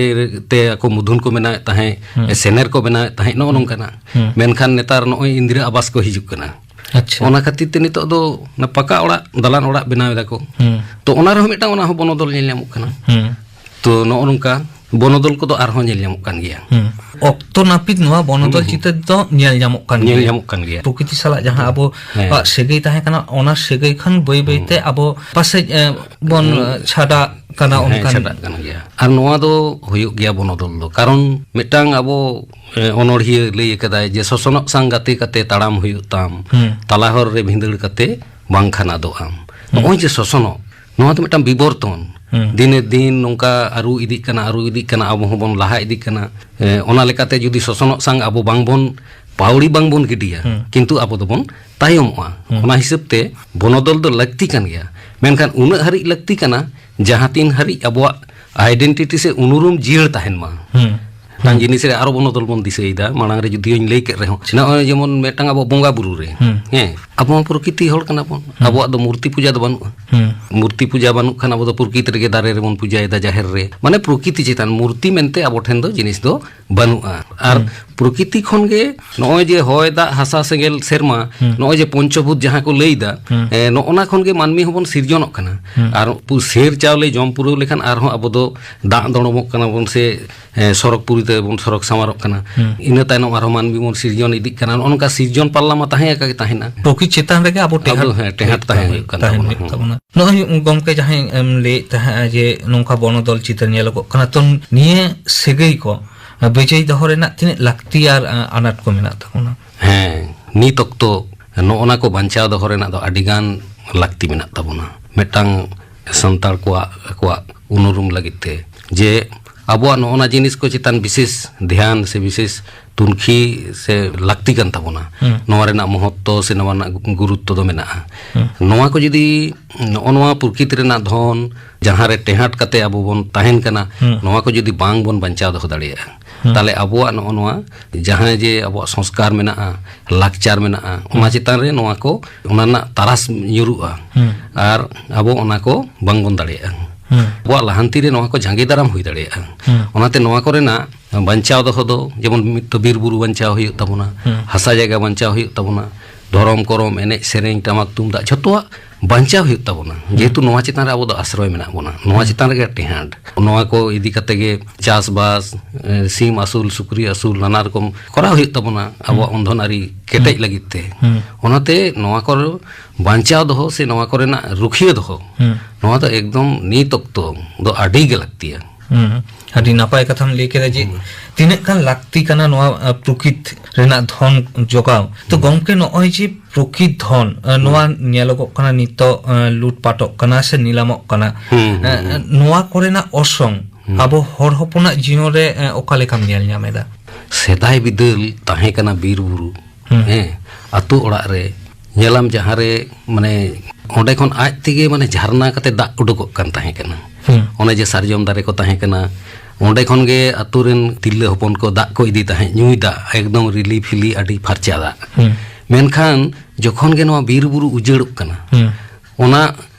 ᱛᱮ ᱟᱠᱚ ᱢᱩᱫᱷᱩᱱ ᱠᱚ ᱵᱮᱱᱟᱣᱮᱫ ᱛᱟᱦᱮᱸᱫ, ᱦᱩᱸ᱾ ᱮ, ᱥᱮᱱᱮᱨ ᱠᱚ ᱵᱮᱱᱟᱣᱮᱫ ᱛᱟᱦᱮᱸᱫ, ᱱᱚᱜᱼᱚ ᱦᱩᱸ᱾ ᱱᱚᱝᱠᱟᱱᱟᱜ᱾ ᱦᱩᱸ᱾ ᱢᱮᱱᱠᱷᱟᱱ ᱱᱮᱛᱟᱨ ᱱᱚᱜᱼᱚᱭ ᱤᱱᱫᱤᱨᱟ ᱟᱵᱟᱥ ᱠᱚ ᱦᱤᱡᱩᱜ ᱠᱟᱱᱟ᱾ ᱟᱪᱪᱷᱟ᱾ ᱚᱱᱟ ᱠᱷᱟᱹᱛᱤᱨ ᱛᱮ ᱱᱤᱛᱚᱜ ᱫᱚ ᱚᱱᱟ ᱯᱟᱠᱟ ᱚᱲᱟᱜ, ᱫᱟᱞᱟᱱ ᱚᱲᱟᱜ ᱵᱮᱱᱟᱣ ᱮᱫᱟ ᱠᱚ᱾ ᱦᱩᱸ᱾ ᱛᱚ ᱚᱱᱟ ᱨᱮᱦᱚᱸ ᱢᱤᱫᱴᱟᱝ ᱚᱱᱟ ᱦᱚᱸ ᱵᱚᱱᱚᱫᱚᱞ ᱧᱮᱞ ᱧᱟᱢᱚᱜ ᱠᱟᱱᱟ᱾ ᱦᱩᱸ᱾ ᱛᱚ ᱱᱚᱜᱼᱚ ᱱᱚᱝᱠᱟ ᱵᱚᱱᱚᱫᱚᱞ ᱠᱚᱫᱚ ᱟᱨᱦᱚᱸ ᱧᱮᱞ ᱧᱟᱢᱚᱜ ᱠᱟᱱ ᱜᱮᱭᱟ᱾ ᱦᱩᱸ᱾ ᱚᱠᱛᱚ ᱱᱟᱹᱯᱤᱛ ᱱᱚᱣᱟ ᱵᱚᱱᱚᱫᱚᱞ ᱦᱩᱸ, ᱦᱩᱸ᱾ ᱪᱤᱛᱟᱹᱨ ᱫᱚ ᱧᱮᱞ ᱧᱟᱢᱚᱜ ᱠᱟᱱ ᱧᱮᱞ ᱜᱮᱭᱟ᱾ ᱧᱟᱢᱚᱜ ᱠᱟᱱ ᱜᱮᱭᱟ᱾ ᱯᱨᱚᱠᱨᱤᱛᱤ ᱥᱟᱞᱟᱜ ᱡᱟᱦᱟᱸ ᱟᱵᱚ ᱦᱮᱸ᱾ ᱟᱜ ᱥᱟᱹᱜᱟᱹᱭ ᱛᱟᱦᱮᱸ ᱠᱟᱱᱟ, ᱚᱱᱟ ᱥᱟᱹᱜᱟᱹᱭ ᱠᱷᱚᱱ ᱵᱟᱹᱭ ᱵᱟᱹᱭ ᱛᱮ ᱦᱩᱸ᱾ ᱟᱵᱚ ᱯᱟᱥᱮᱡ, ᱮ, ᱵᱚᱱ, ᱦᱩᱸ᱾ ᱮ, ᱪᱷᱟᱰᱟᱜ ᱠᱟᱱᱟ ᱦᱮᱸ, ᱚᱱᱠᱟᱱ᱾ ᱪᱷᱟᱰᱟᱜ ᱠᱟᱱ ᱜᱮᱭᱟ᱾ ᱟᱨ ᱱᱚᱣᱟ ᱫᱚ ᱦᱩᱭᱩᱜ ᱜᱮᱭᱟ ᱵᱚᱱᱚᱫᱚᱞ ᱫᱚ᱾ ᱠᱟᱨᱚᱱ ᱢᱤᱫᱴᱟᱝ ᱟᱵᱚ, ᱮ, ᱚᱱᱚᱲᱦᱤᱭᱟᱹ ᱞᱟᱹᱭ ᱟᱠᱟᱫᱟᱭ ᱡᱮ, "ᱥᱚᱥᱚᱱᱚᱜ ᱥᱟᱝ ᱜᱟᱛᱮ ᱠᱟᱛᱮ ᱛᱟᱲᱟᱢ ᱦᱩᱭᱩᱜ ᱛᱟᱢ, ᱦᱩᱸ᱾ ᱛᱟᱞᱟ ᱦᱚᱨ ᱨᱮ ᱵᱷᱤᱸᱫᱟᱹᱲ ᱠᱟᱛᱮ ᱵᱟᱝᱠᱷᱟᱱ ᱟᱫᱚᱜ ᱟᱢ᱾" ᱦᱩᱸ᱾ ᱱᱚᱜᱼᱚᱭ ᱡᱮ ᱥᱚᱥᱚᱱᱚᱜ, ᱱᱚᱣᱟ ᱫᱚ ᱢᱤᱫᱴᱟᱝ ᱵᱤᱵᱚᱨᱛᱚᱱ᱾ ᱦᱩᱸ᱾ ᱫᱤᱱᱮ ᱫᱤᱱ ᱱᱚᱝᱠᱟ ᱟᱹᱨᱩ ᱤᱫᱤᱜ ᱠᱟᱱᱟ, ᱟᱹᱨᱩ ᱤᱫᱤᱜ ᱠᱟᱱᱟ, ᱟᱵᱚ ᱦᱚᱸᱵᱚᱱ ᱞᱟᱦᱟ ᱤᱫᱤᱜ ᱠᱟᱱᱟ᱾ ᱮ, ᱚᱱᱟ ᱞᱮᱠᱟᱛᱮ ᱡᱩᱫᱤ ᱥᱚᱥᱚᱱᱚᱜ ᱥᱟᱝ ᱟᱵᱚ ᱵᱟᱝᱵᱚᱱ ᱯᱟᱹᱣᱲᱤ ᱵᱟᱝᱵᱚᱱ ᱜᱤᱰᱤᱭᱟ, ᱦᱩᱸ᱾ ᱠᱤᱱᱛᱩ ᱟᱵᱚ ᱫᱚᱵᱚᱱ ᱛᱟᱭᱚᱢᱚᱜᱼᱟ᱾ ᱦᱩᱸ᱾ ᱚᱱᱟ ᱦᱤᱥᱟᱹᱵ ᱛᱮ ᱵᱚᱱᱚᱫᱚᱞ ᱫᱚ ᱞᱟᱹᱠᱛᱤ ᱠᱟᱱ ᱜᱮᱭᱟ, ᱢᱮᱱᱠᱷᱟᱱ ᱩᱱᱟᱹᱜ ᱦᱟᱹᱨᱤᱡ ᱞᱟᱹᱠᱛᱤ ᱠᱟᱱᱟ ᱡᱟᱦᱟᱸ ᱛᱤᱱ ᱦᱟᱹᱨᱤᱡ ᱟᱵᱚᱣᱟᱜ identity ᱥᱮ ᱩᱱᱩᱨᱩᱢ ᱡᱤᱭᱟᱹᱲ ᱛᱟᱦᱮᱱ ᱢᱟ᱾ ᱦᱩᱸ᱾ ᱢᱤᱫᱴᱟᱝ ᱦᱩᱸ᱾ ᱡᱤᱱᱤᱥ ᱨᱮ ᱟᱨᱚ ᱵᱚᱱᱚᱫᱚᱞ ᱵᱚᱱ ᱫᱤᱥᱟᱹᱭᱮᱫᱟ, ᱢᱟᱲᱟᱝ ᱨᱮ ᱡᱩᱫᱤ ᱦᱚᱧ ᱞᱟᱹᱭ ᱠᱮᱫ ᱨᱮᱦᱚᱸ, ᱱᱚᱜᱼᱚᱭ ᱡᱮᱢᱚᱱ ᱢᱤᱫᱴᱟᱝ ᱟᱵᱚ ᱵᱚᱸᱜᱟ ᱵᱩᱨᱩ ᱨᱮ, ᱦᱩᱸ᱾ ᱦᱮᱸ, ᱟᱵᱚ ᱢᱟ ᱯᱨᱚᱠᱤᱛᱤ ᱦᱚᱲ ᱠᱟᱱᱟ ᱵᱚᱱ, ᱦᱩᱸ᱾ ᱟᱵᱚᱣᱟᱜ ᱫᱚ ᱢᱩᱨᱛᱤ ᱯᱩᱡᱟ ᱫᱚ ᱵᱟᱹᱱᱩᱜᱼᱟ᱾ ᱦᱩᱸ᱾ ᱢᱩᱨᱛᱤ ᱯᱩᱡᱟ ᱵᱟᱹᱱᱩᱜ ᱠᱷᱟᱱ ᱟᱵᱚ ᱫᱚ ᱯᱨᱚᱠᱤᱛᱤ ᱨᱮᱜᱮ ᱫᱟᱨᱮ ᱨᱮᱵᱚᱱ ᱯᱩᱡᱟᱭᱮᱫᱟ, ᱡᱟᱦᱮᱨ ᱨᱮ, ᱢᱟᱱᱮ ᱯᱨᱚᱠᱤᱛᱤ ᱪᱮᱛᱟᱱ ᱢᱩᱨᱛᱤ ᱢᱮᱱᱛᱮ ᱟᱵᱚ ᱴᱷᱮᱱ ᱫᱚ ᱡᱤᱱᱤᱥ ᱫᱚ ᱵᱟᱹᱱᱩᱜᱼᱟ᱾ ᱟᱨ ᱦᱩᱸ᱾ ᱯᱨᱚᱠᱤᱛᱤ ᱠᱷᱚᱱ ᱜᱮ ᱱᱚᱜᱼᱚᱭ ᱡᱮ ᱦᱚᱭ, ᱫᱟᱜ, ᱦᱟᱥᱟ, ᱥᱮᱸᱜᱮᱞ, ᱥᱮᱨᱢᱟ, ᱦᱩᱸ᱾ ᱱᱚᱜᱼᱚᱭ ᱡᱮ ᱯᱚᱧᱪᱚᱵᱷᱩᱛ ᱡᱟᱦᱟᱸ ᱠᱚ ᱞᱟᱹᱭᱫᱟ, ᱦᱩᱸ᱾ ᱮ, ᱱᱚᱜᱼᱚᱱᱟ ᱠᱷᱚᱱ ᱜᱮ ᱢᱟᱹᱱᱢᱤ ᱦᱚᱸᱵᱚᱱ ᱥᱤᱨᱡᱚᱱᱚᱜ ᱠᱟᱱᱟ᱾ ᱦᱩᱸ᱾ ᱟᱨ ᱯᱩ-, ᱥᱮᱨ ᱪᱟᱣᱞᱮ ᱡᱚᱢ ᱯᱩᱨᱟᱹᱣ ᱞᱮᱠᱷᱟᱱ ᱟᱨᱦᱚᱸ ᱟᱵᱚ ᱫᱚ ᱫᱟᱜ ᱫᱚᱲᱚᱢᱚᱜ ᱠᱟᱱᱟ ᱵᱚᱱ ᱥᱮ, ᱮ, ᱥᱚᱨᱚᱜᱽ ᱯᱩᱨᱤ ᱛᱮᱵᱚᱱ ᱥᱚᱨᱚᱜᱽ ᱥᱟᱶᱟᱨᱚᱜ ᱠᱟᱱᱟ᱾ ᱦᱩᱸ᱾ ᱤᱱᱟᱹ ᱛᱟᱭᱱᱚᱢ ᱟᱨᱦᱚᱸ ᱢᱟᱹᱱᱢᱤ ᱵᱚᱱ ᱥᱤᱨᱡᱚᱱ ᱤᱫᱤᱜ ᱠᱟᱱᱟ᱾ ᱱᱚᱜᱼᱚ ᱱᱚᱝᱠᱟ ᱥᱤᱨᱡᱚᱱ ᱯᱟᱞᱞᱟ ᱢᱟ ᱛᱟᱦᱮᱸ ᱟᱠᱟ ᱜᱮ ᱛᱟᱦᱮᱱᱟ᱾ ᱯᱨᱚᱠᱤᱛ ᱪᱮᱛᱟᱱ ᱨᱮᱜᱮ ᱟᱵᱚ ᱴᱮᱦᱟᱴ ᱟᱵᱚ, ᱦᱮᱸ, ᱴᱮᱦᱟᱴ ᱛᱟᱦᱮᱸ ᱦᱩᱭᱩᱜ ᱠᱟᱱ ᱛᱟᱦᱮᱱ ᱛᱟᱵᱚᱱᱟ᱾ ᱦᱩᱭᱩᱜ ᱛᱟᱵᱚᱱᱟ᱾ ᱱᱚᱜᱼᱚᱭ ᱜᱚᱢᱠᱮ ᱡᱟᱦᱟᱸᱭ ᱮᱢ ᱞᱟᱹᱭᱮᱫ ᱛᱟᱦᱮᱸᱫ ᱡᱮ ᱱᱚᱝᱠᱟ ᱵᱚᱱᱚᱫᱚᱞ ᱪᱤᱛᱟᱹᱨ ᱧᱮᱞᱚᱜᱚᱜ ᱠᱟᱱᱟ, ᱛᱚ ᱱᱤᱭᱟᱹ ᱥᱟᱹᱜᱟᱹᱭ ᱠᱚ ᱵᱤᱡᱚᱭ ᱫᱚᱦᱚ ᱨᱮᱱᱟᱜ ᱛᱤᱱᱟᱹᱜ ᱞᱟᱹᱠᱛᱤ ᱟᱨ, ᱟ, ᱟᱱᱟᱴ ᱠᱚ ᱢᱮᱱᱟᱜ ᱛᱟᱵᱚᱱᱟ? ᱦᱮᱸ, ᱱᱤᱛ ᱚᱠᱛᱚ ᱱᱚᱜᱼᱚ ᱱᱟ ᱠᱚ ᱵᱟᱧᱪᱟᱣ ᱫᱚᱦᱚ ᱨᱮᱱᱟᱜ ᱫᱚ ᱟᱹᱰᱤᱜᱟᱱ ᱞᱟᱹᱠᱛᱤ ᱢᱮᱱᱟᱜ ᱛᱟᱵᱚᱱᱟ᱾ ᱢᱤᱫᱴᱟᱝ ᱥᱟᱱᱛᱟᱲ ᱠᱚᱣᱟᱜ ᱟᱠᱚᱣᱟᱜ ᱩᱱᱩᱨᱩᱢ ᱞᱟᱹᱜᱤᱫ ᱛᱮ ᱡᱮ ᱟᱵᱚᱣᱟᱜ ᱱᱚᱜᱼᱚ ᱱᱟ ᱡᱤᱱᱤᱥ ᱠᱚ ᱪᱮᱛᱟᱱ ᱵᱤᱥᱮᱥ ᱫᱷᱮᱭᱟᱱ ᱥᱮ ᱵᱤᱥᱮᱥ ᱛᱩᱱᱠᱷᱤ ᱥᱮ ᱞᱟᱹᱠᱛᱤ ᱠᱟᱱ ᱛᱟᱵᱚᱱᱟ᱾ ᱦᱩᱸ᱾ ᱱᱚᱣᱟ ᱨᱮᱱᱟᱜ ᱢᱚᱦᱚᱛᱛᱚ ᱥᱮ ᱱᱚᱣᱟ ᱨᱮᱱᱟᱜ ᱜᱩᱨᱩᱛᱛᱚ ᱫᱚ ᱢᱮᱱᱟᱜᱼᱟ᱾ ᱦᱩᱸ᱾ ᱱᱚᱣᱟ ᱠᱚ ᱡᱩᱫᱤ, ᱱᱚᱜᱼᱚ ᱱᱚᱣᱟ ᱯᱨᱚᱠᱤᱛ ᱨᱮᱱᱟᱜ ᱫᱷᱚᱱ, ᱡᱟᱦᱟᱸ ᱨᱮ ᱴᱮᱦᱟᱴ ᱠᱟᱛᱮ ᱟᱵᱚ ᱵᱚᱱ ᱛᱟᱦᱮᱱ ᱠᱟᱱᱟ, ᱦᱩᱸ᱾ ᱱᱚᱣᱟ ᱠᱚ ᱡᱩᱫᱤ ᱵᱟᱝ ᱵᱚᱱ ᱵᱟᱧᱪᱟᱣ ᱫᱚᱦᱚ ᱫᱟᱲᱮᱭᱟᱜᱼᱟ, ᱦᱩᱸ᱾ ᱛᱟᱦᱞᱮ ᱟᱵᱚᱣᱟᱜ ᱱᱚᱜᱼᱚ ᱱᱚᱣᱟ ᱡᱟᱦᱟᱸ ᱡᱮ ᱟᱵᱚᱣᱟᱜ ᱥᱚᱝᱥᱠᱟᱨ ᱢᱮᱱᱟᱜᱼᱟ, ᱞᱟᱠᱪᱟᱨ ᱢᱮᱱᱟᱜᱼᱟ, ᱚᱱᱟ ᱦᱩᱸ᱾ ᱪᱮᱛᱟᱱ ᱨᱮ ᱱᱚᱣᱟ ᱠᱚ, ᱚᱱᱟ ᱨᱮᱱᱟᱜ ᱛᱟᱨᱟᱥ ᱧᱩᱨᱩᱜᱼᱟ᱾ ᱦᱩᱸ᱾ ᱟᱨ ᱟᱵᱚ ᱚᱱᱟ ᱠᱚ ᱵᱟᱝ ᱵᱚᱱ ᱫᱟᱲᱮᱭᱟᱜᱼᱟ᱾ ᱦᱩᱸ᱾ ᱟᱵᱚᱣᱟᱜ ᱞᱟᱦᱟᱱᱛᱤ ᱨᱮ ᱱᱚᱣᱟ ᱠᱚ ᱡᱟᱸᱜᱮ ᱫᱟᱨᱟᱢ ᱦᱩᱭ ᱫᱟᱲᱮᱭᱟᱜᱼᱟ᱾ ᱦᱩᱸ᱾ ᱚᱱᱟᱛᱮ ᱱᱚᱣᱟ ᱠᱚᱨᱮᱱᱟᱜ ᱵᱟᱧᱪᱟᱣ ᱫᱚᱦᱚ ᱫᱚ, ᱡᱮᱢᱚᱱ ᱢᱤᱫ ᱛᱚ ᱵᱤᱨ ᱵᱩᱨᱩ ᱵᱟᱧᱪᱟᱣ ᱦᱩᱭᱩᱜ ᱛᱟᱵᱚᱱᱟ, ᱦᱩᱸ᱾ ᱦᱟᱥᱟ ᱡᱟᱭᱜᱟ ᱵᱟᱧᱪᱟᱣ ᱦᱩᱭᱩᱜ ᱛᱟᱵᱚᱱᱟ, ᱫᱷᱚᱨᱚᱢ ᱠᱚᱨᱚᱢ, ᱮᱱᱮᱡ ᱥᱮᱨᱮᱧ, ᱴᱟᱢᱟᱠ ᱛᱩᱢᱫᱟᱜ, ᱡᱷᱚᱛᱚᱣᱟᱜ ᱵᱟᱧᱪᱟᱣ ᱦᱩᱭᱩᱜ ᱛᱟᱵᱚᱱᱟ᱾ ᱦᱩᱸ᱾ ᱡᱮᱦᱮᱛᱩ ᱱᱚᱣᱟ ᱪᱮᱛᱟᱱ ᱨᱮ ᱟᱵᱚ ᱫᱚ ᱟᱥᱨᱚᱭ ᱢᱮᱱᱟᱜ ᱵᱚᱱᱟ, ᱱᱚᱣᱟ ᱦᱩᱸ᱾ ᱪᱮᱛᱟᱱ ᱨᱮᱜᱮ ᱴᱮᱦᱟᱸᱰ᱾ ᱱᱚᱣᱟ ᱠᱚ ᱤᱫᱤ ᱠᱟᱛᱮ ᱜᱮ ᱪᱟᱥᱵᱟᱥ, ᱮ, ᱥᱤᱢ ᱟᱹᱥᱩᱞ, ᱥᱩᱠᱨᱤ ᱟᱹᱥᱩᱞ, ᱱᱟᱱᱟ ᱨᱚᱠᱚᱢ ᱠᱚᱨᱟᱣ ᱦᱩᱭᱩᱜ ᱛᱟᱵᱚᱱᱟ ᱟᱵᱚᱣᱟᱜ ᱦᱩᱸ᱾ ᱩᱱᱫᱷᱚᱱ ᱟᱹᱨᱤ ᱠᱮᱴᱮᱡ ᱦᱩᱸ᱾ ᱞᱟᱹᱜᱤᱫ ᱛᱮ᱾ ᱦᱩᱸ᱾ ᱚᱱᱟᱛᱮ ᱱᱚᱣᱟ ᱠᱚ ᱵᱟᱧᱪᱟᱣ ᱫᱚᱦᱚ ᱥᱮ ᱱᱚᱣᱟ ᱠᱚᱨᱮᱱᱟᱜ ᱨᱩᱠᱷᱤᱭᱟᱹ ᱫᱚᱦᱚ, ᱦᱩᱸ᱾ ᱱᱚᱣᱟ ᱫᱚ ᱮᱠᱫᱚᱢ ᱱᱤᱛ ᱚᱠᱛᱚ ᱫᱚ ᱟᱹᱰᱤ ᱜᱮ ᱞᱟᱹᱠᱛᱤᱭᱟ᱾ ᱦᱩᱸ, ᱟᱹᱰᱤ ᱱᱟᱯᱟᱭ ᱠᱟᱛᱷᱟᱢ ᱞᱟᱹᱭ ᱠᱮᱫᱟ ᱡᱮ ᱦᱩᱸ᱾ ᱛᱤᱱᱟᱹᱜ ᱜᱟᱱ ᱞᱟᱹᱠᱛᱤ ᱠᱟᱱᱟ ᱱᱚᱣᱟ, ᱟ, ᱯᱨᱚᱠᱤᱛ ᱨᱮᱱᱟᱜ ᱫᱷᱚᱱ ᱡᱚᱜᱟᱣ᱾ ᱛᱚ ᱦᱩᱸ᱾ ᱜᱚᱢᱠᱮ, ᱱᱚᱜᱼᱚᱭ ᱡᱮ ᱯᱨᱚᱠᱤᱛ ᱫᱷᱚᱱ, ᱟ, ᱱᱚᱣᱟ ᱦᱩᱸ᱾ ᱧᱮᱞᱚᱜᱚᱜ ᱠᱟᱱᱟ ᱱᱤᱛᱚᱜ, ᱟ, ᱞᱩᱴᱯᱟᱴᱚᱜ ᱠᱟᱱᱟ ᱥᱮ ᱱᱤᱞᱟᱢᱚᱜ ᱠᱟᱱᱟ᱾ ᱦᱩᱸ, ᱦᱩᱸ, ᱟ, ᱦᱩᱸ᱾ ᱱᱚᱣᱟ ᱠᱚᱨᱮᱱᱟᱜ ᱚᱨᱥᱚᱝ ᱦᱩᱸ᱾ ᱟᱵᱚ ᱦᱚᱲ ᱦᱚᱯᱚᱱᱟᱜ ᱡᱤᱭᱚᱱ ᱨᱮ, ᱟ, ᱚᱠᱟ ᱞᱮᱠᱟᱢ ᱧᱮᱞ ᱧᱟᱢ ᱮᱫᱟ? ᱥᱮᱫᱟᱭ ᱵᱤᱫᱟᱹᱞ ᱛᱟᱦᱮᱸ ᱠᱟᱱᱟ ᱵᱤᱨ ᱵᱩᱨᱩ, ᱦᱩᱸ᱾ ᱦᱮᱸ, ᱟᱛᱳ ᱚᱲᱟᱜ ᱨᱮ ᱧᱮᱞᱟᱢ ᱡᱟᱦᱟᱸ ᱨᱮ, ᱢᱟᱱᱮ, ᱚᱸᱰᱮ ᱠᱷᱚᱱ ᱟᱡ ᱛᱮᱜᱮ, ᱢᱟᱱᱮ, ᱡᱷᱟᱨᱱᱟ ᱠᱟᱛᱮ ᱫᱟᱜ ᱩᱰᱩᱠᱚᱜ ᱠᱟᱱ ᱛᱟᱦᱮᱸ ᱠᱟᱱᱟ᱾ ᱦᱩᱸ᱾ ᱚᱱᱮ ᱡᱮ ᱥᱟᱨᱡᱚᱢ ᱫᱟᱨᱮ ᱠᱚ ᱛᱟᱦᱮᱸ ᱠᱟᱱᱟ, ᱚᱸᱰᱮ ᱠᱷᱚᱱ ᱜᱮ ᱟᱛᱳ ᱨᱮᱱ ᱛᱤᱨᱞᱟᱹ ᱦᱚᱯᱚᱱ ᱠᱚ ᱫᱟᱜ ᱠᱚ ᱤᱫᱤ ᱛᱟᱦᱮᱸᱫ, ᱧᱩᱭ ᱫᱟᱜ, ᱮᱠᱫᱚᱢ ᱨᱤᱞᱤ ᱯᱷᱤᱞᱤ, ᱟᱹᱰᱤ ᱯᱷᱟᱨᱪᱟ ᱫᱟᱜ᱾ ᱦᱩᱸ᱾ ᱢᱮᱱᱠᱷᱟᱱ ᱡᱚᱠᱷᱚᱱ ᱜᱮ ᱱᱚᱣᱟ ᱵᱤᱨ ᱵᱩᱨᱩ ᱩᱡᱟᱹᱲᱚᱜ ᱠᱟᱱᱟ, ᱦᱩᱸ᱾ ᱚᱱᱟ